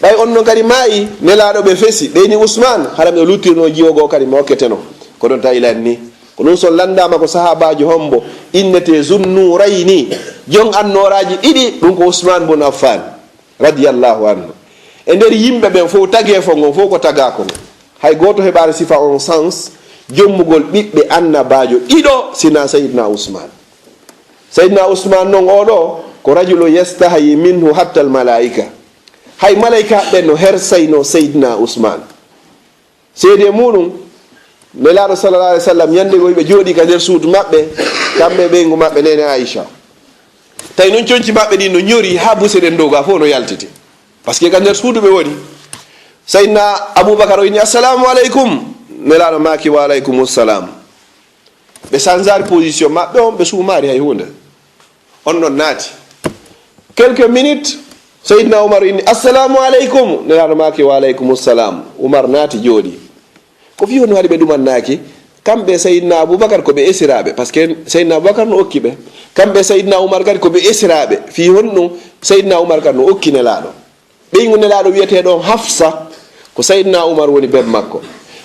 Ɓay on ɗon kadi maayi, Nelaaɗo ɓe fesi, ɓe ni Usman, hara miɗo luttirno jiwo goo kadi mi okketeno. Ko ɗon tawi lan ni. Ko ɗum son landaama ko sahaabaajo hombo innete Zunnurayni, jon annooraaji ɗiɗi, ɗum ko Usman bun Affan, radiyallahu anhu. E nder yimɓe ɓen fof, tageefo ngon fof ko tagaako ngon. Hay gooto heɓaani sifa on sans jommugol ɓiɓɓe annabaajo ɗiɗo sina Seydina Usman. Seydina Usman non oɗo, ko rajulu yastahyi minhu hatta al malaika. Hay malaika ɓen no hersayno Seydina Usman. Seede muɗum, Nelaaɗo sallallahu alaihi wasallam, ñande goo ɓe jooɗi ka nder suudu maɓɓe, kamɓe e ɓeyngu maɓɓe, neene Aisha. Tawi non conci maɓɓe ɗin no ñori haa buse ɗen dow ga fof no yaltiti. Parce que ka nder suudu ɓe woni. Seydina Abubakar o inni, "Assalamu alaikum." Nelaaɗo maaki, "Wa alaikum salam." Ɓe sanzaari position maɓɓe on, ɓe suumaari hay huunde. On ɗon naati. Quelques minutes, Seydina Umar inni, "Assalamu alaikum." Nelaaɗo maaki, "Wa alaikum salam." Umar naati jooɗi. Ko fii honno waɗi ɓe ɗumannaaki? Kamɓe Seydina Abubakar ko ɓe esiraaɓe, parce que Seydina Abubakar no okki ɓe. Kamɓe Seydina Umar kadi ko ɓe esiraaɓe. Fii honno Seydina Umar kadi no okki Nelaaɗo? Ɓeyngu Nelaaɗo wi'etee ɗon Hafsa, ko Seydina Umar woni ben makko.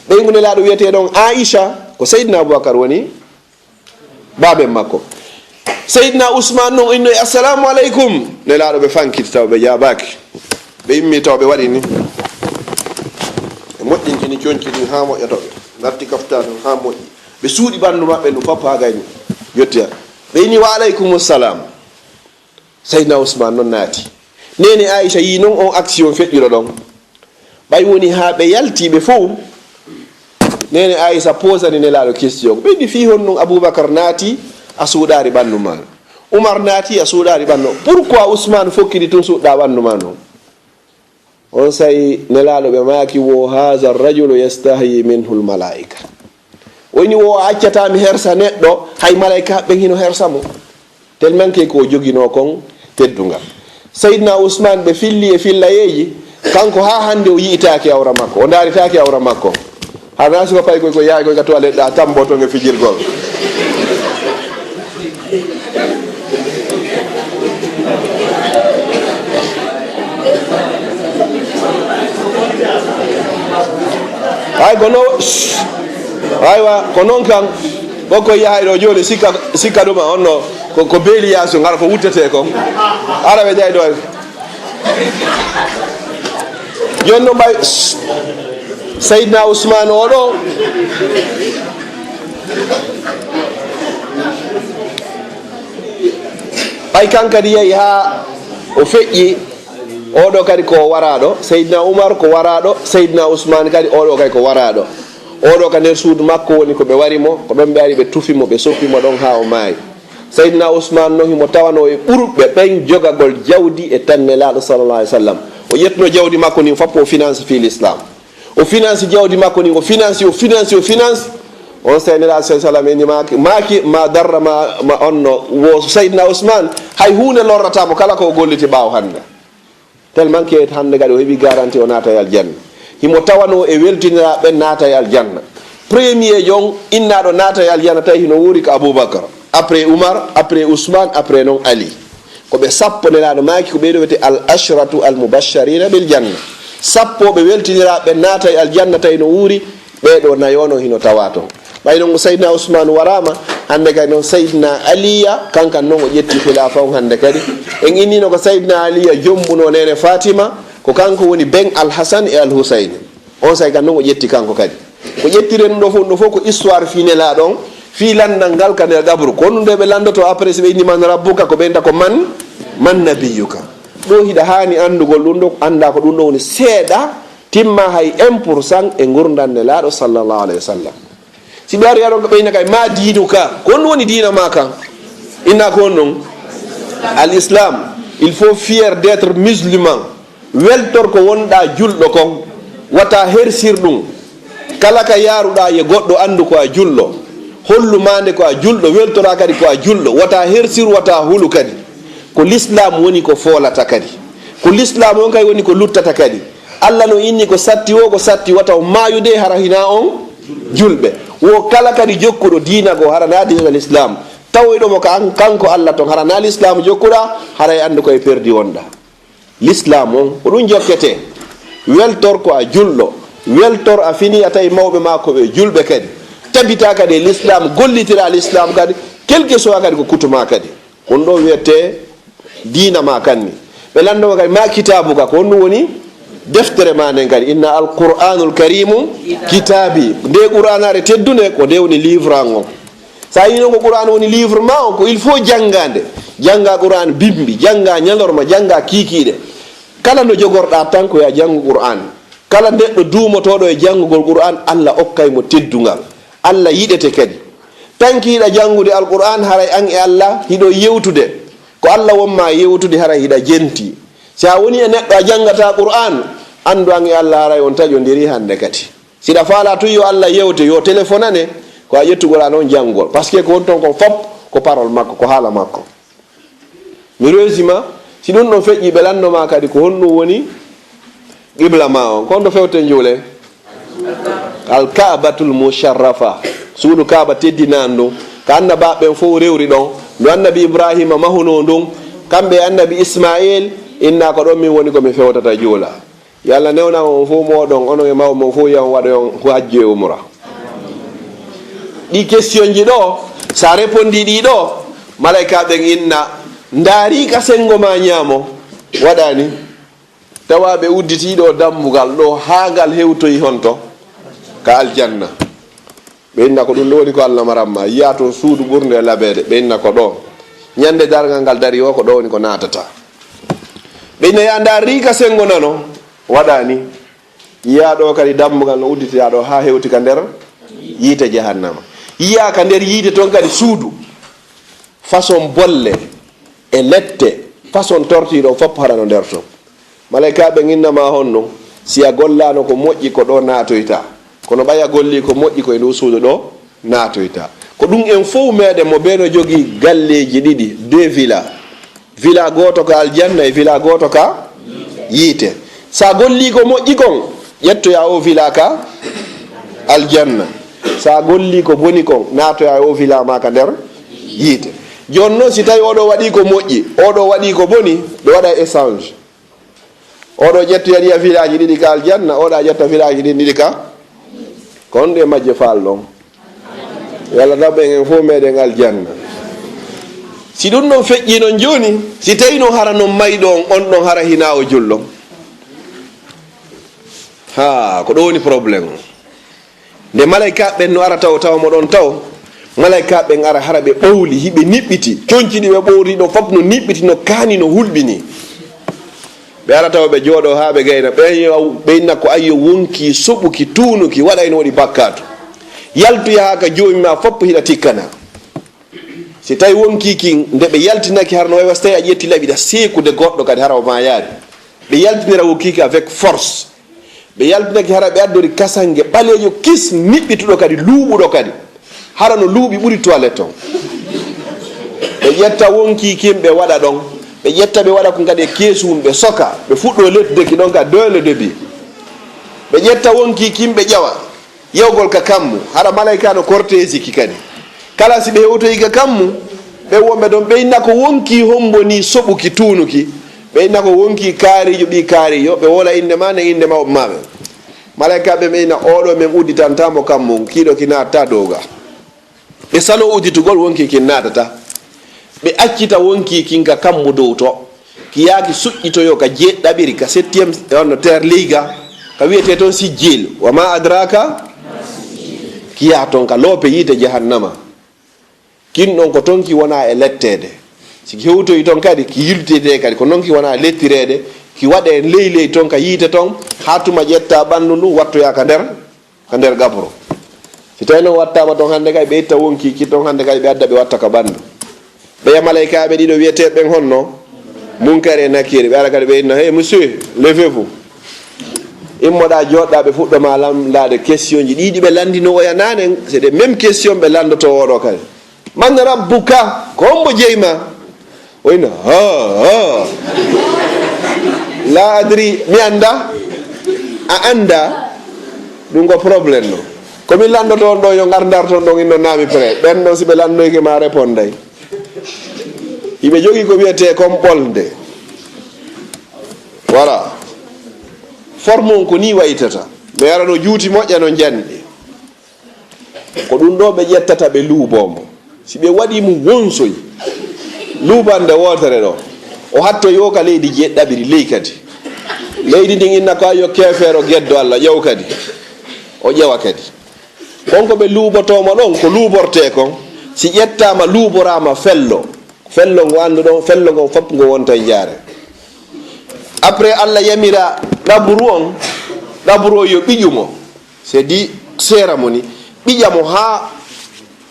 Ɓeyngu Nelaaɗo wi'etee ɗon Aisha, ko Seydina Abubakar woni baaben makko. Seydina Usman non inno e, "Assalamu alaikum." Nelaaɗo ɓe fankiti taw ɓe jaabaaki. Ɓe immi taw ɓe waɗi ni. Ɓe moƴƴintini conci ɗin haa moƴƴa to ɓe. Ngarti kaftaanu haa moƴƴi. Ɓe suuɗi ɓandu maɓɓe ndu fof haa gayni. Yettiya. Ɓe inni, "Wa alaikum salam." Seydina Usman non naati. Neene Aisha yii non on action feƴƴuɗo ɗon. Ɓay woni haa ɓe yalti ɓe fow, neene Aisha posani Nelaaɗo question. Ɓe inni, "Fii honno Abubakar naati, a suuɗaari ɓandu ma? Umar naati, a suuɗaari ɓandu. Pourquoi Usman fokkiti tun suuɗɗaa ɓandu ma non?" On say Nelaaɗo ɓe maaki, "Wo haza rajulu yastahyi minhu al malaika." O inni, "Wo a accataa mi hersa neɗɗo, hay malaika ɓen hino hersa mo." Tellement que ko o joginoo kon teddungal. Seydina Usman ɓe filli e fillayeeji, kanko haa hannde o yi'itaaki awra makko, o ndaaritaaki awra makko. Hara si ko pay koy ko yaay koy ka toilette ɗa tambo ton e fijirgol. Ay, kono, aywa, ko non kan, ɓokkoy yahay ɗo jooni, sikka, sikka ɗuma on no, ko, ko beeli yaasu, ngara ko wuttetee kon. Ara ɓe jay ɗo. Jooni no ɓay, Seydina Usman o ɗo, ɓay kan kadi yahi haa o feƴƴi, oɗo kadi ko waraaɗo, Seydina Umar ko waraaɗo, Seydina Usman kadi oɗo kadi ko waraaɗo. Oɗo ka nder suudu makko woni ko ɓe wari mo, ko ɗon ɓe ari ɓe tufi mo, ɓe soppi mo ɗon haa o maayi. Seydina Usman no himo tawano e ɓurɓe ɓen jogagol jawdi e tan Nelaaɗo sallallahu alaihi wasallam. O ƴettuno jawdi makko ndin fappo o finance fii l'islam. O finance jawdi makko ndin, o finance, o finance, o finance. On say Nelaaɗo sallallahu alaihi wasallam eni maaki, maaki, "Ma darra ma, ma onno wo Seydina Usman, hay huunde lorrataa mo kala ko o golliti ɓaawo hannde." Tellement que hannde kadi o heɓi garantie o naata e aljanna. Himo tawano e weltiniraaɓe naata e aljanna. Premier jon innaaɗo naata e aljanna tawi hino wuuri ko Abubakar. Après Umar, après Usman, après non Ali. Ko ɓe sappo Nelaaɗo maaki ko ɓe ɗo wiyete al ashratu al mubasharina bil janna. Sappo ɓe weltiniraaɓe naata e aljanna tawi no wuuri, ɓee ɗo nayo non hino tawa ton. Ɓay non ko Seydina Usman waraama, hannde kadi non Seydina Aliya, kankan non o ƴetti khilaafa on hannde kadi. En innino ko Seydina Aliya jombuno neene Fatima, ko kanko woni ben Al Hasan e Al Husayn. On say kan non o ƴetti kanko kadi. Ko ƴettiren ɗo fof, ɗo fof ko histoire fii Nelaaɗo on, fii landal ngal ka nder qabru. Ko ɗum nde ɓe landoto après si ɓe inni man rabbuka, ko ɓe inta ko man, man nabiyuka. Ɗo hiɗa haani anndugol ɗum ɗo, annda ko ɗum ɗo woni seeɗa, timma hay un pour cent e ngurndan Nelaaɗo sallallahu alayhi wa sallam. Si ɓe ari aɗon ko ɓeyna kay, ma diinuka, ko honɗum woni diina ma kan? Inna ko honɗum? Al Islam. Il faut fier d'être musulman. Weltor ko wonɗa julɗo kon. Wata hersir ɗum. Kala ka yaruɗa ye goɗɗo, anndu ko a julɗo. Hollu maande ko a julɗo, weltora kadi ko a julɗo. Wata hersir, wata hulu kadi. Ko l'islam woni ko foolata kadi. Ko l'islam on kay woni ko luttata kadi. Allah no inni ko satti o, ko satti wata on maayude hara hina on julɓe. Wo kala kadi jokkuɗo diina goo hara na diina l'islam. Tawoyɗo mo ka an-, kanko Allah ton hara na l'islam jokkuɗa, haray anndu koye perdi wonɗa. L'islam on, ko ɗum jokkete. Weltor ko a julɗo. Weltor a fini a tawi mawɓe ma ko ɓe julɓe kadi. Tabita kadi e l'islam, gollitira l'islam kadi, quel que soit kadi ko kutuma kadi. Ko ɗum ɗo wiyete diina ma kanni. Ɓe lanndoma kadi ma kitaabuka, ko honɗum woni deftere ma nden kadi. Inna al Qur'anul Karimu kitaabi. Nde Qur'anare teddunde, ko nde woni livre an on. Sa yii noon ko Qur'an woni livre ma on, ko il faut janngaande. Jannga Qur'an bimbi, jannga ñalorma, jannga kiikiiɗe. Kala no jogorɗa tan ko ya janngu Qur'an. Kala neɗɗo duumotooɗo e janngugol Qur'an, Allah okkay mo teddungal. Allah yiɗete kadi. Tanki hiɗa janngude Alqur'an, haray an e Allah hiɗo yewtude. Ko Allah wonma yewtude, haray hiɗa jenti. Si a woni e neɗɗo a janngata Qur'an, anndu an e Allah haray on taƴondiri hannde kadi. Si ɗa faala tun yo Allah yewte, yo telefonane, ko a ƴettu Qur'an on janngugol. Parce que ko woni ton kon fop ko parole makko, ko haala makko. Mi résuma, si ɗum ɗon feƴƴi, ɓe lanndoma kadi ko honɗum woni qibla ma on. Ko honto fewten juule? Al Ka'batul Musharrafa. Suudu Kaaba teddinaandu. Ka annabaaɓe ɓen fof rewri ɗon. Ndu annabi Ibrahima mahunoo ndun. Kamɓe e annabi Ismail, inna ko ɗon min woni ko mi fewtata juula. Yo Allah newnan on fof mooɗon, onon e mawɓe mon fof, yo on waɗoyon ko hajju e umra. Ɗi question ji ɗo, sa répondi ɗi ɗo, malaika ɓen inna, ndaari ka sengo ma ñaamo, waɗani. Tawa ɓe udditi ɗo dambugal ɗo haa ngal hewtoyi honto? Ka aljanna. Ɓe inna ko ɗum ɗo woni ko Allah maramma. Yiya toon suudu ɓurndu e labeede. Ɓe inna ko ɗo. Ñande darngal ngal dari o, ko ɗo woni ko naatata. Ɓe inna ya ndaari ka sengo nano. Waɗani. Yiya ɗo kadi dambugal no udditi ɗo haa hewti ka nder yiite jahannama. Yiya ka nder yiite toon kadi suudu. Façon bolle e lette, façon tortiiɗo fop hara no nder ton. Malaykaaɓe ɓen inna ma honno, si a gollaano ko moƴƴi ko ɗo naatoyta, kono ɓay a golli ko moƴƴi ko e ndu suudu ɗo naatoyta. Ko ɗum en fof meɗen mo ɓe no jogii galleeji ɗiɗi, deux villas. Villa gooto ka aljanna e villa gooto ka yiite. Sa golli ko moƴƴi kon, ƴettoya o villa ka aljanna. Sa golli ko boni kon, naatoya o villa ma ka nder yiite. Jooni noon, si tawi oɗo waɗi ko moƴƴi, oɗo waɗi ko boni, ɓe waɗa échange. Oɗo ƴettoya ɗiya village ɗiɗi ka aljanna, oɗa ƴetta village ɗin ɗiɗi ka. Ko honɗi e majje faalɗon? Yo Allah naɓ en, en fof meɗen aljanna. Si ɗum ɗon feƴƴi noon jooni, si tawi noon hara noon mayɗo on, on ɗon hara hina o julɗo. Ha, ko ɗo woni problème o. Nde malaykaaɓe ɓen no ara taw, tawa mo ɗon taw, malaykaaɓe ɓen ara hara ɓe ɓowli, hiɓe niɓɓiti. Conci ɗi ɓe ɓowri ɗo fof no niɓɓiti, no kaani, no hulɓini. Ɓe ara tawa ɓe jooɗo haa ɓe gayna, ɓe yo, ɓe inna ko ayyo wonki, soɓuki, tuunuki, waɗay no waɗi bakkaatu. Yaltu yaha ka joomi ma fof hiɗa tikkana. Si tawi wonki kin, nde ɓe yaltinaki hara no wayi wa so tawi a ƴetti laɓi ɗa seekude goɗɗo kadi hara o maayaali. Ɓe yaltinira wonki ki avec force. Ɓe yaltinaki hara ɓe addori kasange ɓaleejo kis niɓɓituɗo kadi, luuɓuɗo kadi. Hara no luuɓi ɓuri toilette on. Ɓe ƴetta wonki kin ɓe waɗa ɗon. Ɓe ƴetta ɓe waɗa ko kadi e keesu mum ɓe soka. Ɓe fuɗɗo lettude ki ɗon ka dès le début. Ɓe ƴetta wonki kin ɓe ƴawa. Yewgol ka kammu, hara malayka no korteesi ki kadi. Kala si ɓe hewtoyi ka kammu, ɓe wonɓe ɗon, ɓe inna ko wonki hombo ni soɓuki tuunuki, ɓe inna ko wonki kaariijo ɓii kaariijo, ɓe wola innde ma nden innde mawɓe ma ɓen. Malayka ɓe ɓe inna, "Oo ɗoo men udditanta mo kammu, kiiɗo ki naatataa dow ga." Ɓe saloo udditugol wonki kin naatataa. Ɓe accita wonki kin ka kammu dow to. Ki yaaki suƴƴitoyoo ka jeeɗiɗaɓiri, ka septième, e on no terre leyga, ka wiyetee toon sijjiil. Wa ma adraka, ki yaha toon ka loope yiite jahannama. Kin ɗon ko toon ki wona e letteede. Si ki hewtoyi toon kadi, ki yiltete kadi, ko noon ki wona lettireede, ki waɗe ley ley toon ka yiite toon, haa tuma ƴetta ɓanndu ndu, wattoya ka nder, ka nder gabro. Si tawi noon wattaama toon hannde kay, ɓe itta wonki ki toon hannde kay, ɓe adda ɓe watta ka ɓanndu. Ɓeya malaykaaɓe ɗiɗo wiyeteeɓe ɓen honno? Munkar e Nakir. Ɓe ara kadi ɓe inna, "Hey, monsieur, levez-vous." Immoɗa, jooɗɗa, ɓe fuɗɗo ma lamndaade question ji ɗi, ɗi ɓe lanndino oya naane, c'est des mêmes questions ɓe lanndoto oɗo kadi. "Man rabbuka?" Ko hombo jeyi ma? O inna, "Ha, ha. La adri, mi annda." A annda? Ɗum ko problème no. Ko min lanndoto on ɗo, yo ngar ndarton ɗon, inno naami prêt. Ɓen ɗon, si ɓe lanndoyke ma, réponday. Hiɓe jogii ko wiyetee kon ɓolde. Voilà. Forme on ko nii waytata. Mi ara ɗo juuti moƴƴa no njanɗi. Ko ɗum ɗo ɓe ƴettata, ɓe luuboo mo. Si ɓe waɗii mo wonsoy, luubannde wootere ɗo, o hattoyoo ka leydi jeeɗiɗaɓiri ley kadi. Leydi ndin inna ko, "Ayyo, keefeero geddo Alla, ƴeew kadi." O ƴeewa kadi. Kon ko ɓe luubotoo mo ɗon, ko luubortee kon, si ƴettaama, luuboraama fello. Fello ngo annduɗon, fello ngon fof ngo wonta e jaare. Après, Alla yamira ɗaburu on, ɗaburu o yo ɓiƴu mo. C'est dit, seera mo ni, ɓiƴa mo haa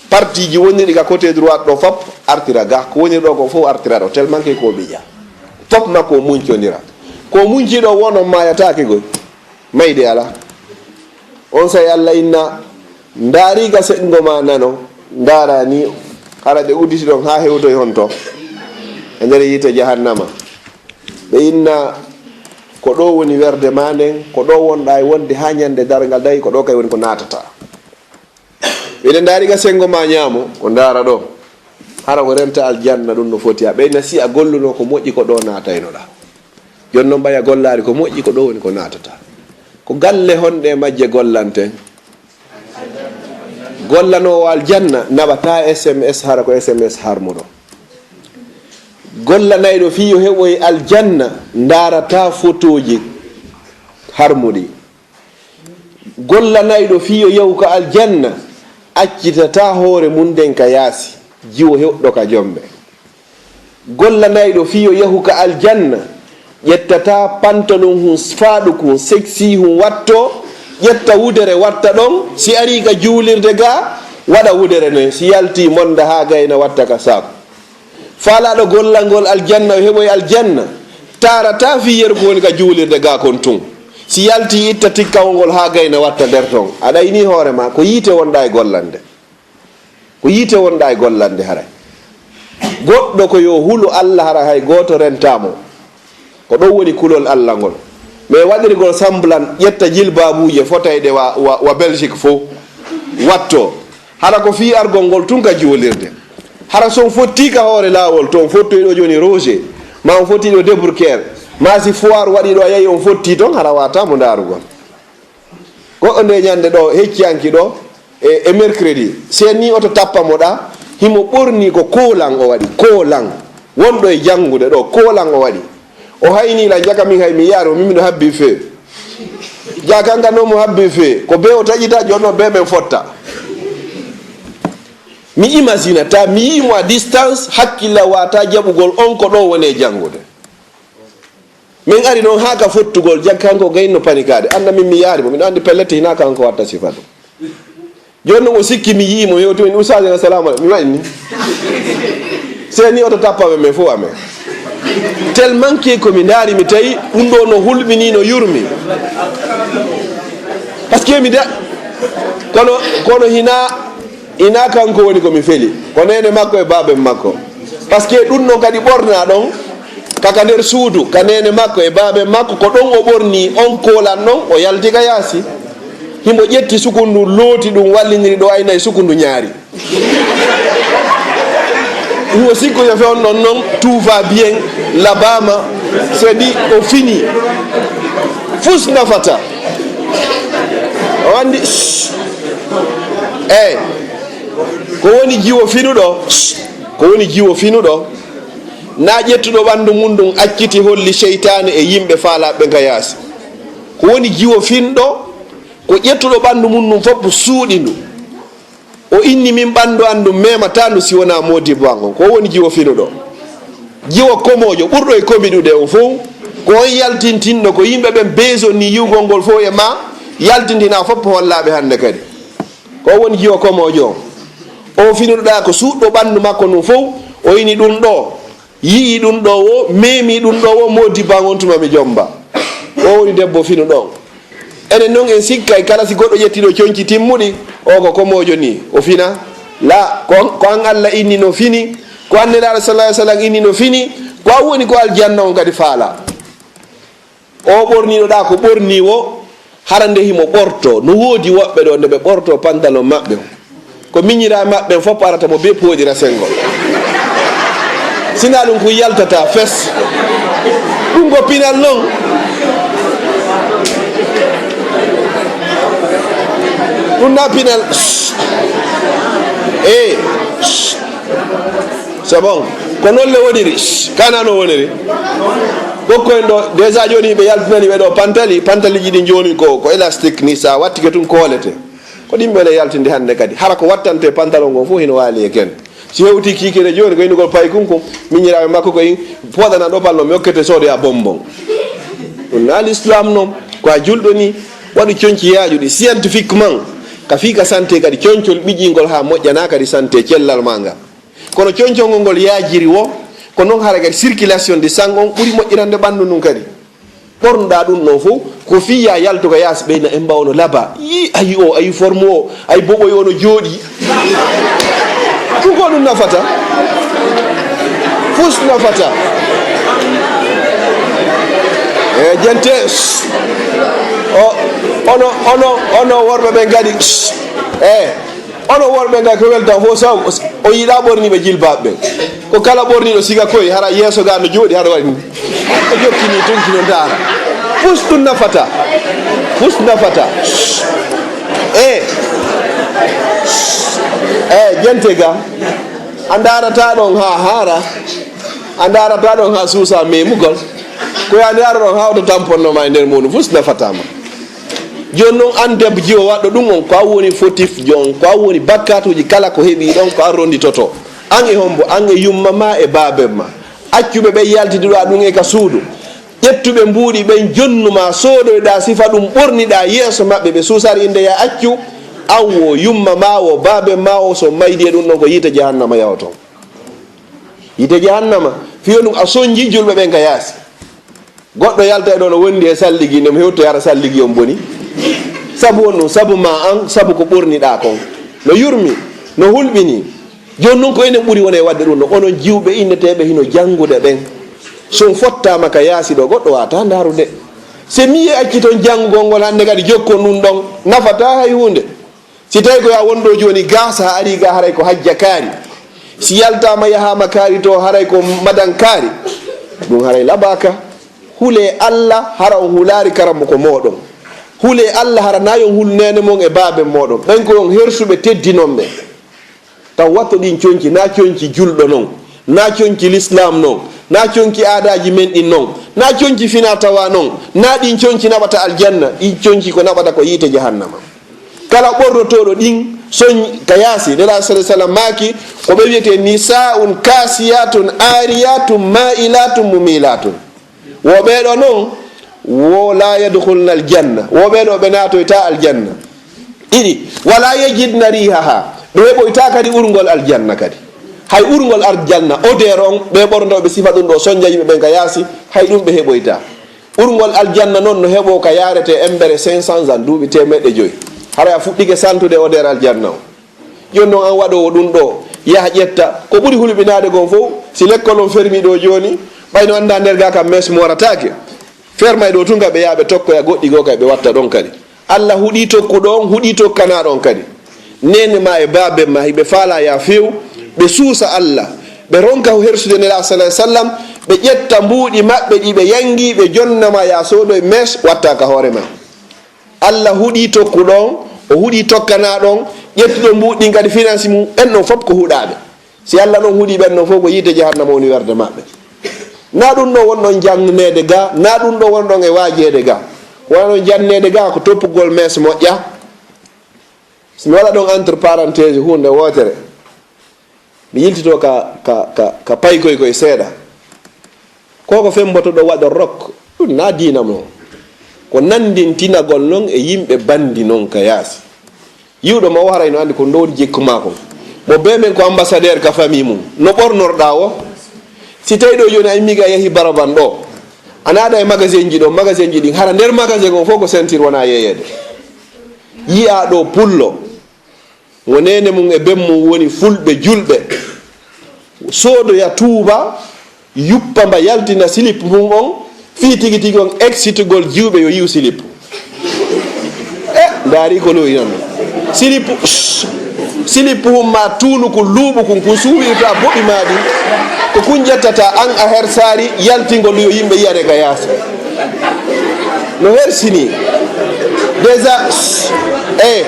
partie ji woniri ka côté droite ɗo fof artira ga, ko woniri ɗo ko fof artira ɗo, tellement que ko ɓiƴa. Fof makko o muncondira. Ko munci ɗo wono maayataake goy. Mayde alaa. On say Alla inna, "Ndaari ga senngo ma nano, ndaara ni, hara ɓe udditi ɗon haa hewtoy honto? E nder yiite jahannama." Ɓe inna, "Ko ɗo woni werde ma nden, ko ɗo wonɗa e wonde haa ñande darngal, dayi ko ɗo kay woni ko naatata." Ɓe inna, "Ndaari ga senngo ma ñaamo, o ndaara ɗo. Hara ko renta aljanna ɗum no foti?" A ɓeyna si a golluno ko moƴƴi, ko ɗo naataynoɗa. Jooni noon ɓay a gollaali ko moƴƴi, ko ɗo woni ko naatata. Ko galle honɗe e majje gollanten? Gollanoowo aljanna naɓata S M S, hara ko S M S harmuɗo. Gollanayɗo fii yo heɓoy aljanna ndaarata fotooji harmuɗi. Gollanayɗo fii yo yahu ka aljanna accitata hoore mum nden ka yaasi, jiwo hewɗo ka jombe. Gollanayɗo fii yo yahu ka aljanna ƴettata pantalon hun faaɗukun, sexy hun watto, ƴetta wudere watta ɗon, si arii ka juulirde ga, waɗa wudere nden, si yaltii monda haa gayna watta ka saaku. Faalaaɗo gollangol aljanna, o heɓoy aljanna, taarata fii yeru ko woni ka juulirde ga kon tun. Si yaltii, itta tikkawol ngol haa gayna watta nder ton. A ɗaynii hoore ma, ko yiite wonɗa e gollande. Ko yiite wonɗa e gollande haray. Goɗɗo ko yo hulu Alla, haray hay gooto rentaa mo. Ko ɗon woni kulol Alla ngol. Mais waɗirgol semblant, ƴetta jilbaabuuje fotayɗe wa, wa, wa Belgique fof, watto. Hara ko fii argol ngol tun ka juulirde. Hara si on fottii ka hoore laawol to on fottoyi ɗo jooni Roger, ma on fottii ɗo Debourquer, ma si foire waɗii ɗo a yahi on fottii ton, hara waawataa mo ndaarugol. Goɗɗo nde ñande ɗo, hecciyanki ɗo, e, e mercredi, seni oto tappa mo ɗa, himo ɓorni ko koolan o waɗi, koolan. Wonɗo e janngude ɗo, koolan o waɗi. O hayni la jaka min hay mi yaari mo, min miɗo habbi fee. Jaka nga no mo habbi fee, ko be o taƴita, jooni o be men fotta. Mi imagine ta, mi yii mo à distance, hakkilla wata jaɓugol on ko ɗo woni e janngude. Min ari noon haa ka fottugol, jag kanko gayno panikaade. Annda min mi yaari mo, miɗo anndi pellet hinaa kanko watta sifa ɗum. Jooni noon o sikki mi yii mo, hewti min, "Ustaas, assalamu aleykum." Mi waɗi ni. Seni oto tappa men, men fof amen. Tellement que ko mi ndaari, mi tawi ɗum ɗo no hulɓinii, no yurmi. Parce que mi da-, kono, kono hinaa, hinaa kanko woni ko mi feli. Ko neene makko e baaben makko. Parce que ɗum ɗon kadi ɓornaa ɗon, kaka nder suudu, ka neene makko e baaben makko, ko ɗon o ɓornii on koolan ɗon, o yalti ka yaasi. Himo ƴetti sukundu, looti ɗum, walliniri ɗo, ayna e sukundu ñaari. Ɗum o sikku yo fe on ɗon non, tout va bien, labaama, c'est dit, o fini. Fus nafata. O anndi, shh. Eh, ko woni jiwo finuɗo? Shh. Ko woni jiwo finuɗo? Na ƴettuɗo ɓanndu mum ɗum acciti holli seytaane e yimɓe faalaaɓe ka yaasi. Ko woni jiwo finɗo? Ko ƴettuɗo ɓanndu mum ɗum fof suuɗi ndu. O inni, "Min ɓanndu an ɗum memataa ndu si wonaa moodibbo an on." Ko woni jiwo finuɗo? Jiwo komoojo ɓurɗo e komiɗude on fof, ko on yaltintinɗo ko yimɓe ɓen besoin ni yi'ugol ngol fof e ma, yaltintinaa fof hollaaɓe hannde kadi. Ko woni jiwo komoojo on? O finuɗo ɗa ko suuɗɗo ɓanndu makko ndun fof, O ini ɗum ɗo, yi'i ɗum ɗo wo, memi ɗum ɗo wo, modi ban on tuma mi jomba. O woni debbo finu ɗon. Enen non en sikkay kala si goɗɗo ƴetti ɗo conci timmuɗi, o ko komojo ni, o fina. La, ko an, ko an Allah inni no fini, ko an Nelaaɗo sallallahu alaihi wasallam inni no fini, ko an woni ko aljanna on kadi faala. O ɓorniiɗo ɗa ko ɓorni wo, hara nde himo ɓorto, no woodi woɓɓe ɗo nde ɓe ɓorto pantalon maɓɓe o. Ko miñira maɓɓe fof arata mo be pooɗira sengo. Sina ɗum ko yaltata fes. Ɗum ko pinal non. Ɗum na pinal. Eh. C'est bon. Ko noon le woniri. Kana no woniri. Ɓokko en ɗo, déjà jooni ɓe yaltinani ɓe ɗo pantali, pantaliji ɗin jooni ko, ko élastique ni, sa wattike tun koolete. Ko ɗin ɓe yaltinde hannde kadi. Hara ko wattante pantalon ngon fof hino waali e ken. Si hewti kiikere jooni ko innugol paykun ko, miñiraaɓe makko ko in, pooɗana ɗo panno mi okkete soodoya bonbon. Ɗum na l'islam non, ko a julɗo ni, waɗu conci yaajuɗi scientifiquement, ka fii ka santé kadi, concol ɓiƴingol haa moƴƴana kadi santé cellal ma ngal. Kono concol ngol ngol yaajiri wo, ko non hara kadi circulation de sang on ɓuri moƴƴirande ɓanndu ndun kadi. Ɓornuɗa ɗum ɗon fof, ko fii ya yaltu ka yaasi ɓeyna en mbawono laba. Yi, ayi o, ayi forme o, ayi boɓoy o no jooɗi. Ɗum ko ɗum nafata. Fus nafata. E jente. O, ono, ono, ono worɓe ɓen kadi. E, ono worɓe nga ko welta fof saw, o yiɗa ɓorniɓe jilbaɓe ɓen. Ko kala ɓorniɗo siga koye, hara yeeso ga no jooɗi, hara waɗi ni. O jokkini tun kino ndaara. Fus ɗum nafata. Fus nafata. E. E, jente ga. A ndaarata ɗon ha haara. A ndaarata ɗon ha suusa memugol. Ko ya ndaara ɗon ha oto tamponno ma e nder muɗum. Fus nafatama. Jooni non an debbo jiwo waɗɗo ɗum on, ko an woni fotif jon, ko an woni bakkatuji kala ko heɓi ɗon, ko an ronditoto. An e hombo, an e yumma ma e baaben ma. Accuɓe ɓen yaltiduɗa ɗum e ka suudu. Ƴettuɓe mbuuɗi ɓen jonnu ma soodoyɗa sifa ɗum ɓorniɗa yeeso maɓɓe ɓe suusari innde ya accu. An wo yumma ma wo baaben ma o so maydi e ɗum ɗon ko yiite jahannama yahoto. Yiite jahannama. Fiyo ɗum a sonji julɓe ɓen ka yaasi. Goɗɗo yalta e ɗo no wondi e salligi, nde mo hewto yara salligi on boni. Sabu on ɗum, sabu ma an, sabu ko ɓorniɗa kon. No yurmi, no hulɓini. Jooni non ko enen ɓuri wona e waɗde ɗum no onon jiwɓe inneteeɓe hino janngude ɓen. So on fottaama ka yaasi ɗo, goɗɗo waata ndaarude. Se miye acci toon janngugol ngol hannde kadi jokkon ɗum ɗon, nafataa hay huunde. Si tawi ko ya wonɗo jooni ga, sa ari ga haray ko hajja kaari. Si yaltaama yahaama kaari to haray ko madan kaari. Ɗum haray labaaka. Hulee Alla hara on hulaari karamoko mooɗon. Hulee Alla hara na yo on hul neene mon e baaben mooɗon. Ɓen ko on hersuɓe teddinon ɓe. Taw watto ɗin conci, na conci julɗo non, na conci lislaam non, na conci aadaaji men ɗin non, na conci fina tawa non, na ɗin conci naɓata aljanna, ɗin conci ko naɓata ko yiite jahannama. Kala ɓornotooɗo ɗin soñ ka yaasi, Nelaaɗo sallallaahu alayhi wa sallam maaki, ko ɓe wiyetee nisaa'un kaasiyatun aariyatun maa'ilatun mumilatun. Wo ɓee ɗo non, wo la yadkhulna aljanna, wo ɓee ɗo ɓe naatoyta aljanna. Ɗiɗi, wala yajidna riihaha, ɓe heɓoyta kadi urngol aljanna kadi. Hay urngol aljanna, odeur on, ɓe ɓornotooɓe sifa ɗum ɗo, soñja yimɓe ɓen ka yaasi, hay ɗum ɓe heɓoyta. Urngol aljanna non no heɓo ka yaarete embere cinq cents ans, duuɓi teemeɗɗe joyi. Haray a fuɗɗike santude odeur aljanna o. Jooni non an waɗoowo ɗum ɗo, yaha ƴetta ko ɓuri hulɓinaade kon fof. Si lekkol on fermi ɗo jooni, ɓay no annda nder ga kam mes moorataake. Fermay ɗo tun ka ɓe yaha ɓe tokkoya goɗɗi goo kay ɓe watta ɗon kadi. Alla huɗi tokkuɗo on, huɗi tokkanaaɗo on kadi. Neene ma e baaben ma hiɓe faala ya few, ɓe suusa Alla, ɓe ronka hersude Nelaaɗo sallallaahu alayhi wa sallam, ɓe ƴetta mbuuɗi maɓɓe ɗi ɓe yangi, ɓe jonna ma ya soodoy mes watta ka hoore ma. Alla huɗi tokkuɗo on, o huɗi tokkanaaɗo on, ƴettuɗo mbuuɗi ɗin kadi finansi mum, ɓen ɗon fof ko huɗaaɓe. Si Alla non huɗi ɓen ɗon fof ko yiite jahannama woni werde maɓɓe. Na ɗum ɗo wonɗon janneede ga, na ɗum ɗo wonɗon e waajeede ga. Wonɗon janneede ga ko toppugol mes moƴƴa. Si mi waɗa ɗon entre parenthèse huunde wootere, mi yiltito ka, ka, ka, ka paykoy koy seeɗa. Ko ko femboto ɗo waɗa rok, ɗum na diina mo. Ko nandintinagol non e yimɓe bandi non ka yaasi. Yiwɗo ma o haray no andi ko ndowdi jikku ma kon. Mo bee men ko ambassadeur ka famille mum. No ɓornorɗaa o? Si tawi ɗo jooni a immii ga a yehi Baraban ɗo, a naata e magasin ji ɗo, magasin ji ɗin, hara nder magasin on fof ko ceinture wona yeeyeede. Yi'aa ɗo pullo, mo neene mum e ben mum woni fulɓe julɓe, soodoya tuuba, yuppa mba yaltina silip mum on, fii tigi tigi on eksitugol jiwɓe yo yiw silip. E, ndaari ko lowi non. Silip, silip mum ma tuunu kun luuɓu kun, kun suuwirta boɓi ma ɗin. Ko kun ƴettata an a hersaari yaltingol yo yimɓe yiyane ka yaasi. No hersini. Déjà, e,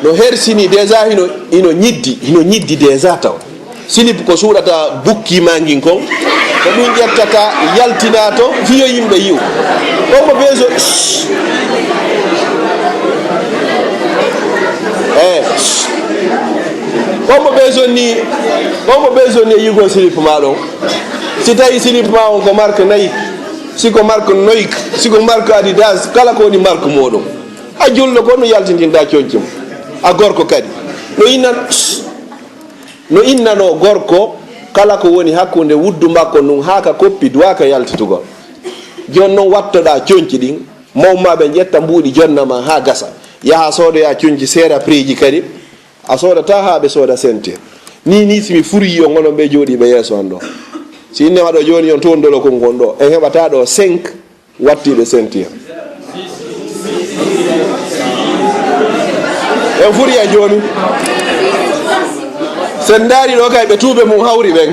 no hersini déjà hino, hino ñiddi, hino ñiddi déjà taw. Silip ko suuɗata bukki ma ngin kon. Ko ɗum ƴettata yaltina to fiyo yimɓe yiw. Omo beso. Eh. Omo beso ni. Omo beso ni yugo silip ma ɗon. Si tawi silip ma on ko marque Nike, si ko marque Noik, si ko marque Adidas, kala ko woni marque moɗon. A julɗo ko no yaltindinta conci mo. A gorko kadi. No innan No innanoo gorko kala ko woni hakkunde wuddu makko ndun haa ka koppi duwaaka yaltitugol. Jooni non wattoɗaa conci ɗin, mawɓe maa ɓen ƴetta mbuuɗi jonna maa haa gasa. Yaha soodoyaa conci seeɗa prix ji kadi. A soodataa haa ɓe sooda ceinture. Nii nii si mi furii on onon ɓee jooɗiiɓe yeeso an ɗoo. Si inne waɗo jooni on toon dolo kon kon ɗoo. En heɓataa ɗoo cinq wattiiɓe ceinture. En furi e jooni. Sen ndaari ɗoo kay ɓe tuuɓe mum hawri ɓen.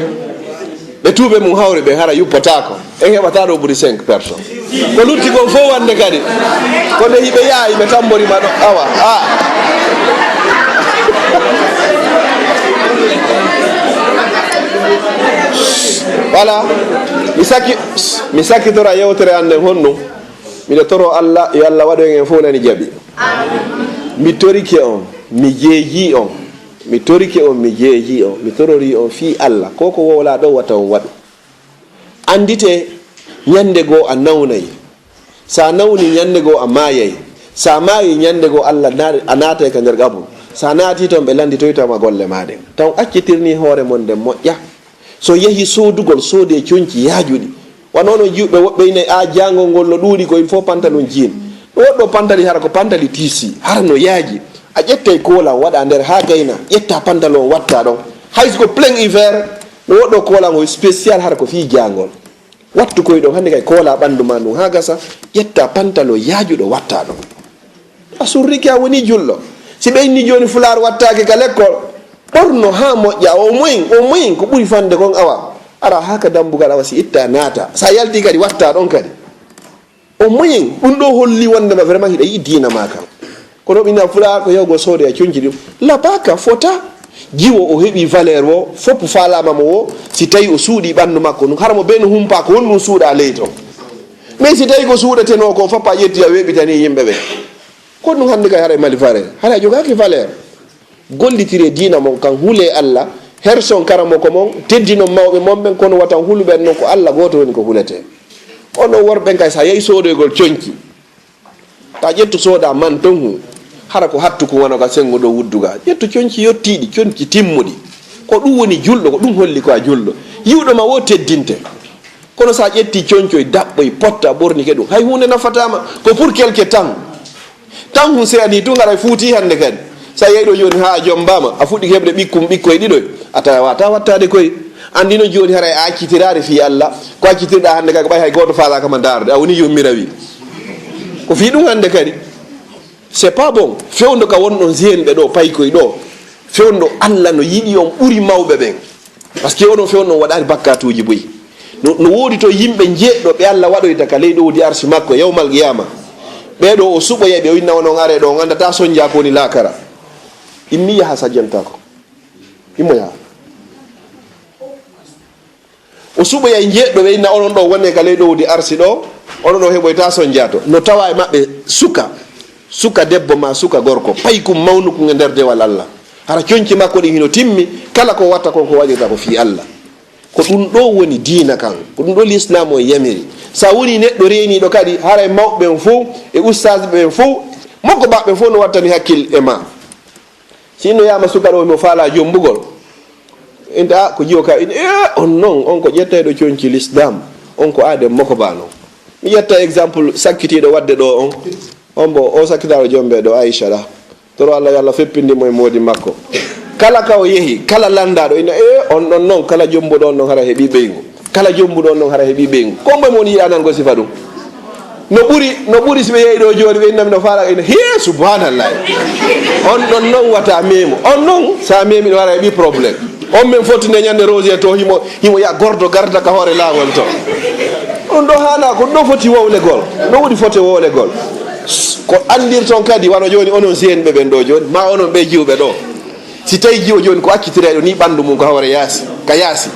Ɓe tuuɓe mum hawri ɓen hara yuppotaako. En heɓataa ɗoo ɓuri cinq personnes. Ko lutti kon fof wande kadi. Ko nde hiɓe yaha hiɓe tambori ma ɗo awa. A. Voilà. Mi sakki, mi sakkitora yewtere an nden honno. Miɗo toro Allah, yo Allah waɗu en en fof nani jaɓi. Mi torike on, mi jeeji on. Mi torike on, mi jeeji on. Mi torori on fii Allah. Ko ko wowlaa ɗo wata on waɗu. Anndite, ñannde goo a nawnay. Sa nawni, ñannde goo a maayay. Sa maayi, ñannde goo Allah na-, a naatay ka nder qabru. Sa naati ton, ɓe lannditoyta ma golle maa ɗen. Taw accitirni hoore mon nden moƴƴa. So yehi soodugol, soodee conci yaajuɗi. Wano no jiwɓe woɓɓe ina, a, jaangol ngol no ɗuuɗi ko il faut pantalon jean. No woɗɗo pantali hara ko pantali tissu, hara no yaaji. A ƴettay koola waɗa nder haa gayna, ƴetta pantalon watta ɗon. Hay so ko plein hiver, no woɗɗo koola ngo spécial hara ko fii jaangol. Wattu koy ɗon, hannde kay koola ɓanndu ma ndun haa gasa, ƴetta pantalon yaajuɗo watta ɗon. A surrike, a woni julɗo. Si ɓe inni jooni Fulaar wattaake ka lekkol, ɓorno haa moƴƴa, au moins, au moins, ko ɓuri fande kon awa. Ara haa ka dambugal awa si itta naata. Sa yalti kadi watta ɗon kadi. Au moins, ɗum ɗo holli wondema vraiment hiɗa yiɗi diina ma kan. Kono ɓina Fulaar ko yahugol soodoya conci ɗum. Labaka fota. Jiwo o heɓi valeur o, fof faalaama mo o, si tawi o suuɗi ɓanndu makko ɗum, hara mo bee no humpa ko honɗum suuɗa ley ton. Mais si tawi ko suuɗetenoo ko fof a ƴetti a weeɓitani yimɓe ɓe. Ko ɗum hannde kay haray mali valeur. Haray jogaaki valeur. Gollitiree diina mon kan, hulee Allah, herson karamoko mon, teddinon mawɓe mon ɓen, kono watan huluɓen non ko Allah gooto woni ko huletee. Onon worɓe ɓen kay, so a yahi soodoygol conci, ta ƴettu sooda man ton hu, hara ko hattu ko wano ka sengo ɗo wudduga. Ƴettu conci yottiiɗi, conci timmuɗi. Ko ɗum woni julɗo, ko ɗum holli ko a julɗo. Yiwɗo ma wo teddinte. Kono sa ƴetti concoy, daɓɓoy, potta, ɓornike ɗum, hay huunde nafataama. Ko pour quelque temps. Tan hun seeɗa ni tun haray fuuti hannde kadi. Sa yehi ɗo jooni haa a jombaama, a fuɗɗi heɓde ɓikkun, ɓikkoy ɗiɗoy, a tawa wata wattaade koy. Anndino jooni haray a accitiraade fii Allah. Ko accitirɗa hannde kay ko ɓay hay gooto faalaaka ma ndaarde, a woni yummira wi. Ko fii ɗum hannde kadi. C'est pas bon. Fewndo ka wonɗon jeune ɓe ɗo, paykoy ɗo. Fewndo Allah no yiɗi on ɓuri mawɓe ɓen. Parce que onon fewndo on waɗaani bakkatuuji buy. No, no woodi to yimɓe njeeɗɗo ɓe Allah waɗoyta ka ley ɗowdi arsi makko yawmal qiyama. Ɓee ɗo o suɓoya ɓe, o inna onon are ɗo, on anndata sonja ko woni laakara. Immi yaha sajjantako. Immo yaha. O suɓoyay njeeɗɗo ɓe inna onon ɗo wonee ka ley ɗowdi arsi ɗo, onon ɗo heɓoyta sonjaato. No tawa e maɓɓe suka, suka debbo ma suka gorko, paykun mawnukun e nder dewal Allah. Hara conci makko ɗin hino timmi, kala ko watta kon ko waɗirta ko fii Allah. Ko ɗum ɗo woni diina kan, ko ɗum ɗo Lislaam on yamiri. Sa woni neɗɗo reeniiɗo kadi, haray mawɓe ɓen fow e ustaas ɓen fow, mokko baɓɓe fow no wattani hakkil e ma. Si inno yama sukaɗo mo faala jombugol, inta a ko jiwo ka in e on non on ko ƴettayɗo conci l'islam, on ko aden moko ba non. Mi ƴetta exemple sakkitiiɗo wadde ɗo on. On bo o sakkitaɗo jombe ɗo Aisha ɗa. Toro Allah yo Allah feppindi mo e modi makko. Kala ka o yehi, kala landaɗo ina e on ɗon non, kala jombuɗo on non hara heɓi ɓeygu. Kala jombuɗo on non hara heɓi ɓeygu. Kombo mo woni yiɗanango sifa ɗum. No ɓuri no ɓuri si ɓe yehi ɗo joni ɓe innami no faala ina hiye subhanallah. On ɗon non wata memo on non sa memi ɗo hara heɓi problème. On min foti nde ñande Rosier to himo himo ya gordo garda ka hoore laawol to. Ɗum ɗo haana ko ɗo foti wowlegol. No woni foti wowlegol. Ko andirton kadi wano joni onon siyenɓe ɓen ɗo joni ma onon ɓe jiwɓe ɗo. Si tawi jiwo joni ko accitirayɗo ni ɓandu mum ko hawre yaasi ka yaasi.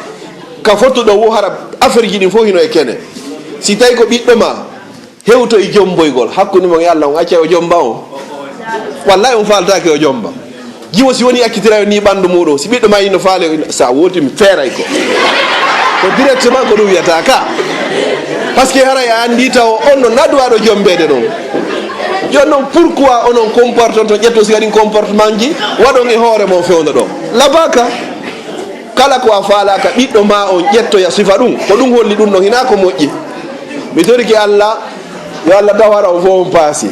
Ka fotuɗo wo hara affaire ji ɗin fof hino e kene. Si tawi ko ɓiɗɗo ma hewto e jomboygol hakkunde mon e Allah on acca o jomba on. Wallahi on faltake o jomba. Jiwo si woni accitirayo ni ɓandu muɗum si ɓiɗɗo ma ino faale sa woti mi feeray ko ko directement ko ɗum wiyata ka. Parce que haray a andi taw on no naduwaɗo jombede ɗon. Joni noon pourquoi onon comporton to ƴetto si waɗin comportement ji waɗon e hoore mon fewno ɗon labaka. Kala ko a faalaka ɓiɗɗo ma on ƴettoya sifa ɗum ko ɗum holli ɗum ɗon hina ko moƴƴi. Mi toriki Allah yo Allah taw hara on fof on paasi.